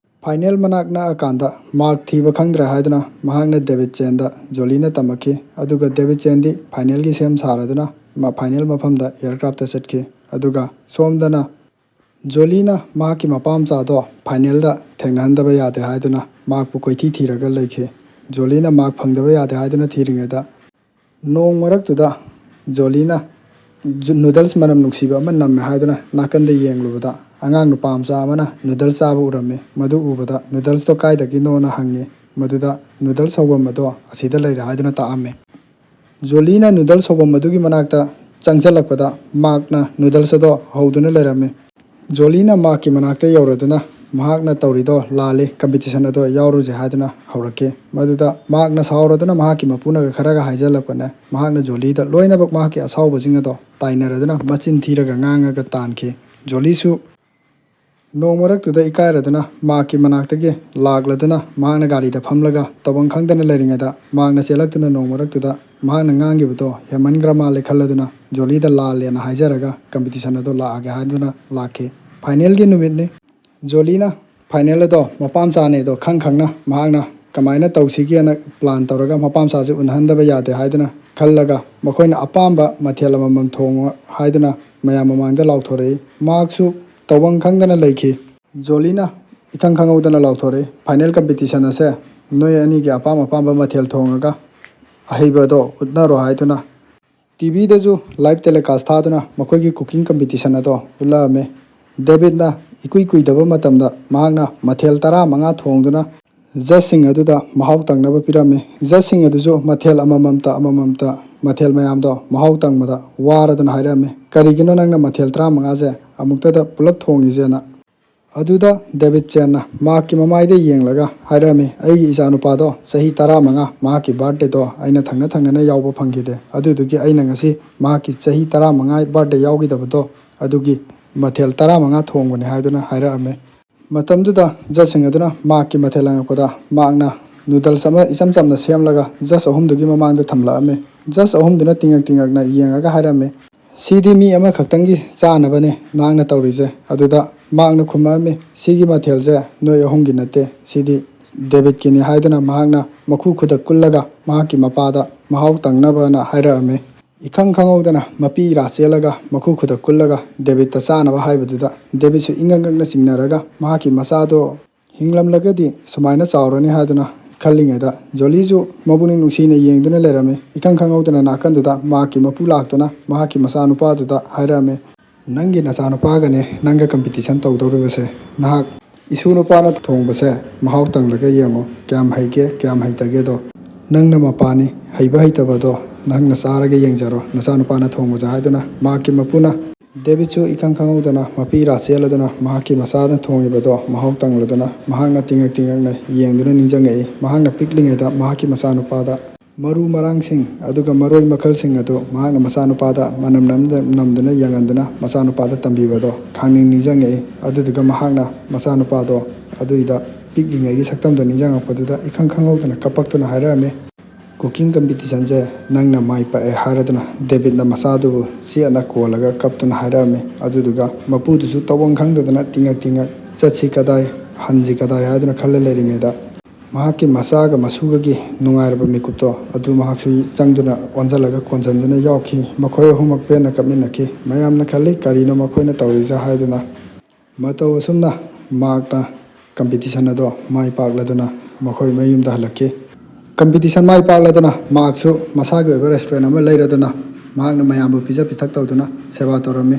ꯐꯥꯏꯅꯦꯜ ꯃꯅꯥꯛ ꯅꯛꯑꯀꯥꯟꯗ ꯃꯥꯔꯛ ꯊꯤꯕ ꯈꯪꯗ꯭ꯔꯦ ꯍꯥꯏꯗꯨꯅ ꯃꯍꯥꯛꯅ ꯗꯦꯕꯤꯠ ꯆꯦꯟꯗ ꯖꯣꯂꯤꯅ ꯇꯝꯃꯛꯈꯤ꯫ ꯑꯗꯨꯒ ꯗꯦꯕꯤꯠ ꯆꯦꯟꯗꯤ ꯐꯥꯏꯅꯦꯜꯒꯤ ꯁꯦꯝ ꯁꯥꯔꯗꯨꯅ ꯃ-, ꯐꯥꯏꯅꯦꯜ ꯃꯐꯝꯗ ꯑꯦꯌꯔꯀ꯭ꯔꯥꯐꯇ ꯆꯠꯈꯤ꯫ ꯑꯗꯨꯒ ꯁꯣꯝꯗꯅ ꯖꯣꯂꯤꯅ ꯃꯍꯥꯛꯀꯤ ꯃꯄꯥ ꯃꯆꯥꯗꯣ ꯐꯥꯏꯅꯦꯜꯗ ꯊꯦꯡꯅꯍꯟꯗꯕ ꯌꯥꯗꯦ ꯍꯥꯏꯗꯨꯅ ꯃꯥꯔꯛꯄꯨ ꯀꯣꯏꯊꯤ ꯊꯤꯔꯒ ꯂꯩꯈꯤ꯫ ꯖꯣꯂꯤꯅ ꯃꯥꯔꯛ ꯐꯪꯗꯕ ꯌꯥꯗꯦ ꯍꯥꯏꯗꯨꯅ ꯊꯤꯔꯤꯉꯩꯗ ꯅꯣꯡ ꯃꯔꯛꯇꯨꯗ ꯖꯣꯂꯤꯅ ꯖꯨ-, ꯅꯨꯗꯜꯁ ꯃꯅꯝ ꯅꯨꯡꯁꯤꯕ ꯑꯃ ꯅꯝꯃꯦ ꯍꯥꯏꯗꯨꯅ ꯅꯥꯀꯟꯗ ꯌꯦꯡꯂꯨꯕꯗ ꯑꯉꯥꯡ ꯅꯨꯄꯥ ꯃꯆꯥ ꯑꯃꯅ ꯅꯨꯗꯜꯁ ꯆꯥꯕ ꯎꯔꯝꯃꯤ꯫ ꯃꯗꯨ ꯎꯕꯗ ꯅꯨꯗꯜꯁꯇꯣ ꯀꯥꯏꯗꯒꯤꯅꯣꯅ ꯍꯪꯉꯤ꯫ ꯃꯗꯨꯗ ꯅꯨꯗꯜꯁ ꯍꯧꯐꯝ ꯑꯗꯣ ꯑꯁꯤꯗ ꯂꯩꯔꯦ ꯍꯥꯏꯗꯨꯅ ꯇꯥꯛꯑꯝꯃꯤ꯫ ꯖꯣꯂꯤꯅ ꯅꯨꯗꯜꯁ ꯍꯧꯐꯝ ꯑꯗꯨꯒꯤ ꯃꯅꯥꯛꯇ ꯆꯪꯁꯤꯜꯂꯛꯄꯗ ꯃꯥꯔꯛꯅ ꯅꯨꯗꯜꯁ ꯑꯗꯣ ꯍꯧꯗꯨꯅ ꯂꯩꯔꯝꯃꯤ꯫ ꯖꯣꯂꯤꯅ ꯃꯥꯔꯛꯀꯤ ꯃꯅꯥꯛꯇ ꯌꯧꯔꯗꯨꯅ ꯃꯍꯥꯛꯅ ꯇꯧꯔꯤꯗꯣ ꯂꯥꯜꯂꯤ, ꯀꯝꯄꯤꯇꯤꯁꯟ ꯑꯗꯣ ꯌꯥꯎꯔꯨꯁꯦ ꯍꯥꯏꯗꯨꯅ ꯍꯧꯔꯛꯈꯤ꯫ ꯃꯗꯨꯗ ꯃꯥꯔꯛꯅ ꯁꯥꯎꯔꯗꯨꯅ ꯃꯍꯥꯛꯀꯤ ꯃꯄꯨꯅꯒ ꯈꯔꯒ ꯍꯥꯏꯖꯜꯂꯛꯄꯅꯦ꯫ ꯃꯍꯥꯛꯅ ꯖꯣꯂꯤꯗ ꯂꯣꯏꯅꯃꯛ ꯃꯍꯥꯛꯀꯤ ꯑꯁꯥꯎꯕꯁꯤꯡ ꯑꯗꯣ ꯇꯥꯏꯅꯔꯗꯨꯅ ꯃꯆꯤꯟ ꯊꯤꯔꯒ ꯉꯥꯡꯉꯒ ꯇꯥꯟꯈꯤ꯫ ꯖꯣꯂꯤꯁꯨ ꯅꯣꯡ ꯃꯔꯛꯇꯨꯗ ꯏꯀꯥꯏꯔꯗꯨꯅ ꯃꯥꯔꯛꯀꯤ ꯃꯅꯥꯛꯇꯒꯤ ꯂꯥꯛꯂꯗꯨꯅ ꯃꯍꯥꯛꯅ ꯒꯥꯔꯤꯗ ꯐꯝꯂꯒ ꯇꯧꯐꯝ ꯈꯪꯗꯅ ꯂꯩꯔꯤꯉꯩꯗ ꯃꯥꯔꯛꯅ ꯆꯦꯜꯂꯛꯇꯨꯅ ꯅꯣꯡ ꯃꯔꯛꯇꯨꯗ ꯃꯍꯥꯛꯅ ꯉꯥꯡꯈꯤꯕꯗꯣ ꯍꯦꯟꯃꯟꯈ꯭ꯔ ꯃꯥꯜꯂꯦ ꯈꯜꯂꯗꯨꯅ ꯖꯣꯂꯤꯗ ꯂꯥꯜꯂꯦꯅ ꯍꯥꯏꯖꯔꯒ ꯀꯝꯄꯤꯇꯤꯁꯟ ꯑꯗꯣ ꯂꯥꯛꯑꯒꯦ ꯍꯥꯏꯗꯨꯅ ꯂꯥꯛꯈꯤ꯫ ꯐꯥꯏꯅꯦꯜꯒꯤ ꯅꯨꯃꯤꯠꯅꯤ꯫ ꯖꯣꯂꯤꯅ ꯐꯥꯏꯅꯦꯜ ꯑꯗꯣ ꯃꯄꯥ ꯃꯆꯥꯅꯦ ꯑꯗꯣ ꯈꯪ ꯈꯪꯅ ꯃꯍꯥꯛꯅ ꯀꯃꯥꯏꯅ ꯇꯧꯁꯤꯒꯦꯅ ꯄ꯭ꯂꯥꯟ ꯇꯧꯔꯒ ꯃꯄꯥ ꯃꯆꯥꯁꯦ ꯎꯅꯍꯟꯗꯕ ꯌꯥꯗꯦ ꯍꯥꯏꯗꯨꯅ ꯈꯜꯂꯒ ꯃꯈꯣꯏꯅ ꯑꯄꯥꯝꯕ ꯃꯊꯦꯜ ꯑꯃꯃꯝ ꯊꯣꯡꯉꯣ ꯍꯥꯏꯗꯨꯅ ꯃꯌꯥꯝ ꯃꯃꯥꯡꯗ ꯂꯥꯎꯊꯣꯔꯛꯏ꯫ ꯃꯍꯥꯛꯁꯨ ꯇꯧꯐꯝ ꯈꯪꯗꯅ ꯂꯩꯈꯤ꯫ ꯖꯣꯂꯤꯅ ꯏꯈꯪ ꯈꯪꯍꯧꯗꯅ ꯂꯥꯎꯊꯣꯔꯛꯏ, "ꯐꯥꯏꯅꯦꯜ ꯀꯝꯄꯤꯇꯤꯁꯟ ꯑꯁꯦ ꯅꯣꯏ ꯑꯅꯤꯒꯤ ꯑꯄꯥꯝ ꯑꯄꯥꯝꯕ ꯃꯊꯦꯜ ꯊꯣꯡꯉꯒ ꯑꯍꯩꯕꯗꯣ ꯎꯠꯅꯔꯣ" ꯍꯥꯏꯗꯨꯅ ꯇꯤꯚꯤꯗꯁꯨ ꯂꯥꯏꯚ ꯇꯦꯂꯤꯀꯥꯁ ꯊꯥꯗꯨꯅ ꯃꯈꯣꯏꯒꯤ ꯀꯨꯀꯤꯡ ꯀꯝꯄꯤꯇꯤꯁꯟ ꯑꯗꯣ ꯎꯠꯂꯛꯑꯝꯃꯤ꯫ ꯗꯦꯕꯤꯠꯅ ꯏꯀꯨꯏ ꯀꯨꯏꯗꯕ ꯃꯇꯝꯗ ꯃꯍꯥꯛꯅ ꯃꯊꯦꯜ ꯇꯔꯥꯃꯉꯥ ꯊꯣꯡꯗꯨꯅ ꯖꯖꯁꯤꯡ ꯑꯗꯨꯗ ꯃꯍꯥꯎ ꯇꯪꯅꯕ ꯄꯤꯔꯝꯃꯤ꯫ ꯖꯖꯁꯤꯡ ꯑꯗꯨꯁꯨ ꯃꯊꯦꯜ ꯑꯃꯃꯝꯇ ꯑꯃꯃꯝꯇ ꯃꯊꯦꯜ ꯃꯌꯥꯝꯗꯣ ꯃꯍꯥꯎ ꯇꯪꯕꯗ ꯋꯥꯔꯗꯨꯅ ꯍꯥꯏꯔꯛꯑꯝꯃꯤ, "ꯀꯔꯤꯒꯤꯅꯣ ꯅꯪꯅ ꯃꯊꯦꯜ ꯇꯔꯥꯃꯉꯥꯁꯦ ꯑꯃꯨꯛꯇꯗ ꯄꯨꯂꯞ ꯊꯣꯡꯉꯤꯁꯦꯅ?" ꯑꯗꯨꯗ ꯗꯦꯕꯤꯠ ꯆꯦꯟꯅ ꯃꯍꯥꯛꯀꯤ ꯃꯃꯥꯏꯗ ꯌꯦꯡꯂꯒ ꯍꯥꯏꯔꯛꯑꯝꯃꯤ, "ꯑꯩꯒꯤ ꯏꯆꯥꯅꯨꯄꯥꯗꯣ ꯆꯍꯤ ꯇꯔꯥꯃꯉꯥ, ꯃꯍꯥꯛꯀꯤ ꯕꯥꯔꯗꯦꯗꯣ ꯑꯩꯅ ꯊꯪꯅ ꯊꯪꯅꯅ ꯌꯥꯎꯕ ꯐꯪꯈꯤꯗꯦ꯫ ꯑꯗꯨꯗꯨꯒꯤ ꯑꯩꯅ ꯉꯁꯤ ꯃꯍꯥꯛꯀꯤ ꯆꯍꯤ ꯇꯔꯥꯃꯉꯥ ꯕꯥꯔꯗꯦ ꯌꯥꯎꯈꯤꯗꯕꯗꯣ ꯑꯗꯨꯒꯤ ꯃꯊꯦꯜ ꯇꯔꯥꯃꯉꯥ ꯊꯣꯡꯕꯅꯤ" ꯍꯥꯏꯗꯨꯅ ꯍꯥꯏꯔꯛꯑꯝꯃꯤ꯫ ꯃꯇꯝꯗꯨꯗ ꯖꯖꯁꯤꯡ ꯑꯗꯨꯅ ꯃꯍꯥꯛꯀꯤ ꯃꯊꯦꯜ ꯍꯪꯉꯛꯄꯗ ꯃꯍꯥꯛꯅ ꯅꯨꯗꯜꯁ ꯑꯃ ꯏꯆꯝ ꯆꯝꯅ ꯁꯦꯝꯂꯒ ꯖꯖ ꯑꯍꯨꯝꯗꯨꯒꯤ ꯃꯃꯥꯡꯗ ꯊꯝꯂꯛꯑꯝꯃꯤ꯫ ꯖꯖ ꯑꯍꯨꯝꯗꯨꯅ ꯇꯤꯡꯉꯛ ꯇꯤꯡꯉꯛꯅ ꯌꯦꯡꯉꯒ ꯍꯥꯏꯔꯝꯃꯤ, "ꯁꯤꯗꯤ ꯃꯤ ꯑꯃꯈꯛꯇꯪꯒꯤ ꯆꯥꯅꯕꯅꯦ ꯅꯍꯥꯛꯅ ꯇꯧꯔꯤꯁꯦ"꯫ ꯑꯗꯨꯗ ꯃꯍꯥꯛꯅ ꯈꯨꯝꯃꯛꯑꯝꯃꯤ, "ꯁꯤꯒꯤ ꯃꯊꯦꯜꯁꯦ ꯅꯣꯏ ꯑꯍꯨꯝꯒꯤ ꯅꯠꯇꯦ, ꯁꯤꯗꯤ ꯗꯦꯕꯤꯠꯀꯤꯅꯤ" ꯍꯥꯏꯗꯨꯅ ꯃꯍꯥꯛꯅ ꯃꯈꯨ ꯈꯨꯗꯛ ꯀꯨꯜꯂꯒ ꯃꯍꯥꯛꯀꯤ ꯃꯄꯥꯗ ꯃꯍꯥꯎ ꯇꯪꯅꯕꯅ ꯍꯥꯏꯔꯛꯑꯝꯃꯤ꯫ ꯏꯈꯪ ꯈꯪꯍꯧꯗꯅ ꯃꯄꯤ ꯏꯔꯥ ꯆꯦꯜꯂꯒ ꯃꯈꯨ ꯈꯨꯗꯛ ꯀꯨꯜꯂꯒ ꯗꯦꯕꯤꯠꯇ ꯆꯥꯅꯕ ꯍꯥꯏꯕꯗꯨꯗ ꯗꯦꯕꯤꯠꯁꯨ ꯏꯉꯛ ꯉꯛꯅ ꯆꯤꯡꯅꯔꯒ ꯃꯍꯥꯛꯀꯤ ꯃꯆꯥꯗꯣ ꯍꯤꯡꯂꯝꯂꯒꯗꯤ ꯁꯨꯃꯥꯏꯅ ꯆꯥꯎꯔꯅꯤ ꯍꯥꯏꯗꯨꯅ ꯈꯜꯂꯤꯉꯩꯗ ꯖꯣꯂꯤꯁꯨ ꯃꯄꯨꯛꯅꯤꯡ ꯅꯨꯡꯁꯤꯅ ꯌꯦꯡꯗꯨꯅ ꯂꯩꯔꯝꯃꯤ꯫ ꯏꯈꯪ ꯈꯪꯍꯧꯗꯅ ꯅꯥꯀꯟꯗꯨꯗ ꯃꯍꯥꯛꯀꯤ ꯃꯄꯨ ꯂꯥꯛꯇꯨꯅ ꯃꯍꯥꯛꯀꯤ ꯃꯆꯥꯅꯨꯄꯥꯗꯨꯗ ꯍꯥꯏꯔꯛꯑꯝꯃꯤ, "ꯅꯪꯒꯤ ꯅꯆꯥꯅꯨꯄꯥꯒꯅꯦ ꯅꯪꯒ ꯀꯝꯄꯤꯇꯤꯁꯟ ꯇꯧꯗꯧꯔꯤꯕꯁꯦ꯫ ꯅꯍꯥꯛ ꯏꯁꯨ ꯅꯨꯄꯥꯅ ꯊꯣꯡꯕꯁꯦ ꯃꯍꯥꯎ ꯇꯪꯂꯒ ꯌꯦꯡꯉꯣ, ꯀꯌꯥꯝ ꯍꯩꯒꯦ ꯀꯌꯥꯝ ꯍꯩꯇꯒꯦꯗꯣ꯫ ꯅꯪꯅ ꯃꯄꯥꯅꯤ, ꯍꯩꯕ ꯍꯩꯇꯕꯗꯣ ꯅꯪꯅ ꯆꯥꯔꯒ ꯌꯦꯡꯖꯔꯣ ꯅꯆꯥꯅꯨꯄꯥꯅ ꯊꯣꯡꯕꯁꯦ" ꯍꯥꯏꯗꯨꯅ ꯃꯍꯥꯛꯀꯤ ꯃꯄꯨꯅ ꯗꯦꯕꯤꯠꯁꯨ ꯏꯈꯪ ꯈꯪꯍꯧꯗꯅ ꯃꯄꯤ ꯏꯔꯥ ꯆꯦꯜꯂꯗꯨꯅ ꯃꯍꯥꯛꯀꯤ ꯃꯆꯥꯅ ꯊꯣꯡꯉꯤꯕꯗꯣ ꯃꯍꯥꯎ ꯇꯪꯂꯗꯨꯅ ꯃꯍꯥꯛꯅ ꯇꯤꯡꯉꯛ ꯇꯤꯡꯉꯛꯅ ꯌꯦꯡꯗꯨꯅ ꯅꯤꯡꯁꯤꯡꯉꯛꯏ꯫ ꯃꯍꯥꯛꯅ ꯄꯤꯛꯂꯤꯉꯩꯗ ꯃꯍꯥꯛꯀꯤ ꯃꯆꯥꯅꯨꯄꯥꯗ ꯃꯔꯨ ꯃꯔꯥꯡꯁꯤꯡ ꯑꯗꯨꯒ ꯃꯔꯣꯏ ꯃꯈꯜꯁꯤꯡ ꯑꯗꯨ ꯃꯍꯥꯛꯅ ꯃꯆꯥꯅꯨꯄꯥꯗ ꯃꯅꯝ ꯅꯝꯗ-, ꯅꯝꯗꯨꯅ ꯌꯦꯡꯍꯟꯗꯨꯅ ꯃꯆꯥꯅꯨꯄꯥꯗ ꯇꯝꯕꯤꯕꯗꯣ ꯈꯪꯅꯤꯡ ꯅꯤꯡꯁꯤꯡꯉꯛꯏ꯫ ꯑꯗꯨꯗꯨꯒ ꯃꯍꯥꯛꯅ ꯃꯆꯥꯅꯨꯄꯥꯗꯣ ꯑꯗꯨꯏꯗ ꯄꯤꯛꯂꯤꯉꯩꯒꯤ ꯁꯛꯇꯝꯗꯣ ꯅꯤꯡꯁꯤꯡꯉꯛꯄꯗꯨꯗ ꯏꯈꯪ ꯈꯪꯍꯧꯗꯅ ꯀꯞꯄꯛꯇꯨꯅ ꯍꯥꯏꯔꯛꯑꯝꯃꯤ, Cooking competition ꯁꯦ ꯅꯪꯅ ꯃꯥꯏ ꯄꯥꯛꯑꯦ ꯍꯥꯏꯔꯗꯨꯅ ꯗꯦꯕꯤꯠꯅ ꯃꯆꯥꯗꯨꯕꯨ ꯆꯦꯠꯅ ꯀꯣꯜꯂꯒ ꯀꯞꯇꯨꯅ ꯍꯥꯏꯔꯛꯑꯝꯃꯤ꯫ ꯑꯗꯨꯗꯨꯒ ꯃꯄꯨꯗꯨꯁꯨ ꯇꯧꯐꯝ ꯈꯪꯗꯗꯅ ꯇꯤꯡꯉꯛ ꯇꯤꯡꯉꯛ "ꯆꯠꯁꯤ ꯀꯗꯥꯏ, ꯍꯟꯁꯤ ꯀꯗꯥꯏ" ꯍꯥꯏꯗꯨꯅ ꯈꯜꯂ ꯂꯩꯔꯤꯉꯩꯗ, ꯃꯍꯥꯛꯀꯤ ꯃꯆꯥꯒ ꯃꯁꯨꯒꯒꯤ ꯅꯨꯡꯉꯥꯏꯔꯕ ꯃꯤꯀꯨꯞꯇꯣ ꯑꯗꯨ ꯃꯍꯥꯛꯁꯨ ꯆꯪꯗꯨꯅ ꯑꯣꯟꯁꯤꯜꯂꯒ ꯀꯣꯟꯁꯤꯟꯗꯨꯅ ꯌꯥꯎꯈꯤ꯫ ꯃꯈꯣꯏ ꯑꯍꯨꯝꯃꯛ ꯄꯦꯟꯅ ꯀꯞꯃꯤꯟꯅꯈꯤ꯫ ꯃꯌꯥꯝꯅ ꯈꯜꯂꯤ, "ꯀꯔꯤꯅꯣ ꯃꯈꯣꯏꯅ ꯇꯧꯔꯤꯁꯦ?" ꯍꯥꯏꯗꯨꯅ꯫ ꯃꯇꯧ ꯑꯁꯨꯝꯅ ꯃꯥꯔꯛꯅ ꯀꯝꯄꯤꯇꯤꯁꯟ ꯑꯗꯣ ꯃꯥꯏ ꯄꯥꯛꯂꯗꯨꯅ ꯃꯈꯣꯏ ꯃꯌꯨꯝꯗ ꯍꯜꯂꯛꯈꯤ꯫ ꯀꯝꯄꯤꯇꯤꯁꯟ ꯃꯥꯏ ꯄꯥꯛꯂꯗꯨꯅ ꯃꯥꯔꯛꯁꯨ ꯃꯁꯥꯒꯤ ꯑꯣꯏꯕ ꯔꯦꯁꯇꯨꯔꯦꯟ ꯑꯃ ꯂꯩꯔꯗꯨꯅ ꯃꯍꯥꯛꯅ ꯃꯌꯥꯝꯕꯨ ꯄꯤꯖ ꯄꯤꯊꯛ ꯇꯧꯗꯨꯅ ꯁꯦꯕꯥ ꯇꯧꯔꯝꯃꯤ꯫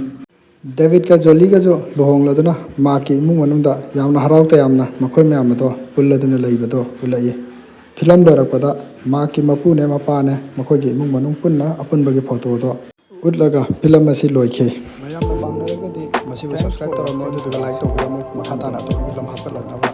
ꯗꯦꯕꯤꯠꯀ ꯖꯣꯂꯤꯒꯁꯨ ꯂꯨꯍꯣꯡꯂꯗꯨꯅ ꯃꯍꯥꯛꯀꯤ ꯏꯃꯨꯡ ꯃꯅꯨꯡꯗ ꯌꯥꯝꯅ ꯍꯔꯥꯎ ꯇꯌꯥꯝꯅ ꯃꯈꯣꯏ ꯃꯌꯥꯝ ꯑꯗꯣ ꯄꯨꯜꯂꯗꯨꯅ ꯂꯩꯕꯗꯣ ꯎꯠꯂꯛꯏ꯫ ꯐꯤꯂꯝ ꯂꯣꯏꯔꯛꯄꯗ ꯃꯍꯥꯛꯀꯤ ꯃꯄꯨꯅꯦ ꯃꯄꯥꯅꯦ ꯃꯈꯣꯏꯒꯤ ꯏꯃꯨꯡ ꯃꯅꯨꯡ ꯄꯨꯟꯅ ꯑꯄꯨꯟꯕꯒꯤ ꯐꯣꯇꯣꯗꯣ ꯎꯠꯂꯒ ꯐꯤꯂꯝ ꯑꯁꯤ ꯂꯣꯏꯈꯤ꯫ ꯃꯌꯥꯝꯅ ꯄꯥꯝꯅꯔꯒꯗꯤ ꯃꯁꯤꯕꯨ subscribe ꯇꯧꯔꯝꯃꯨ, ꯑꯗꯨꯗꯨꯒ like ꯇꯧꯕꯤꯔꯝꯃꯨ꯫ ꯃꯈꯥ ꯇꯥꯅ ꯑꯇꯣꯞꯄ ꯐꯤꯂꯝ ꯍꯥꯞꯀꯠꯂꯛꯅꯕ꯫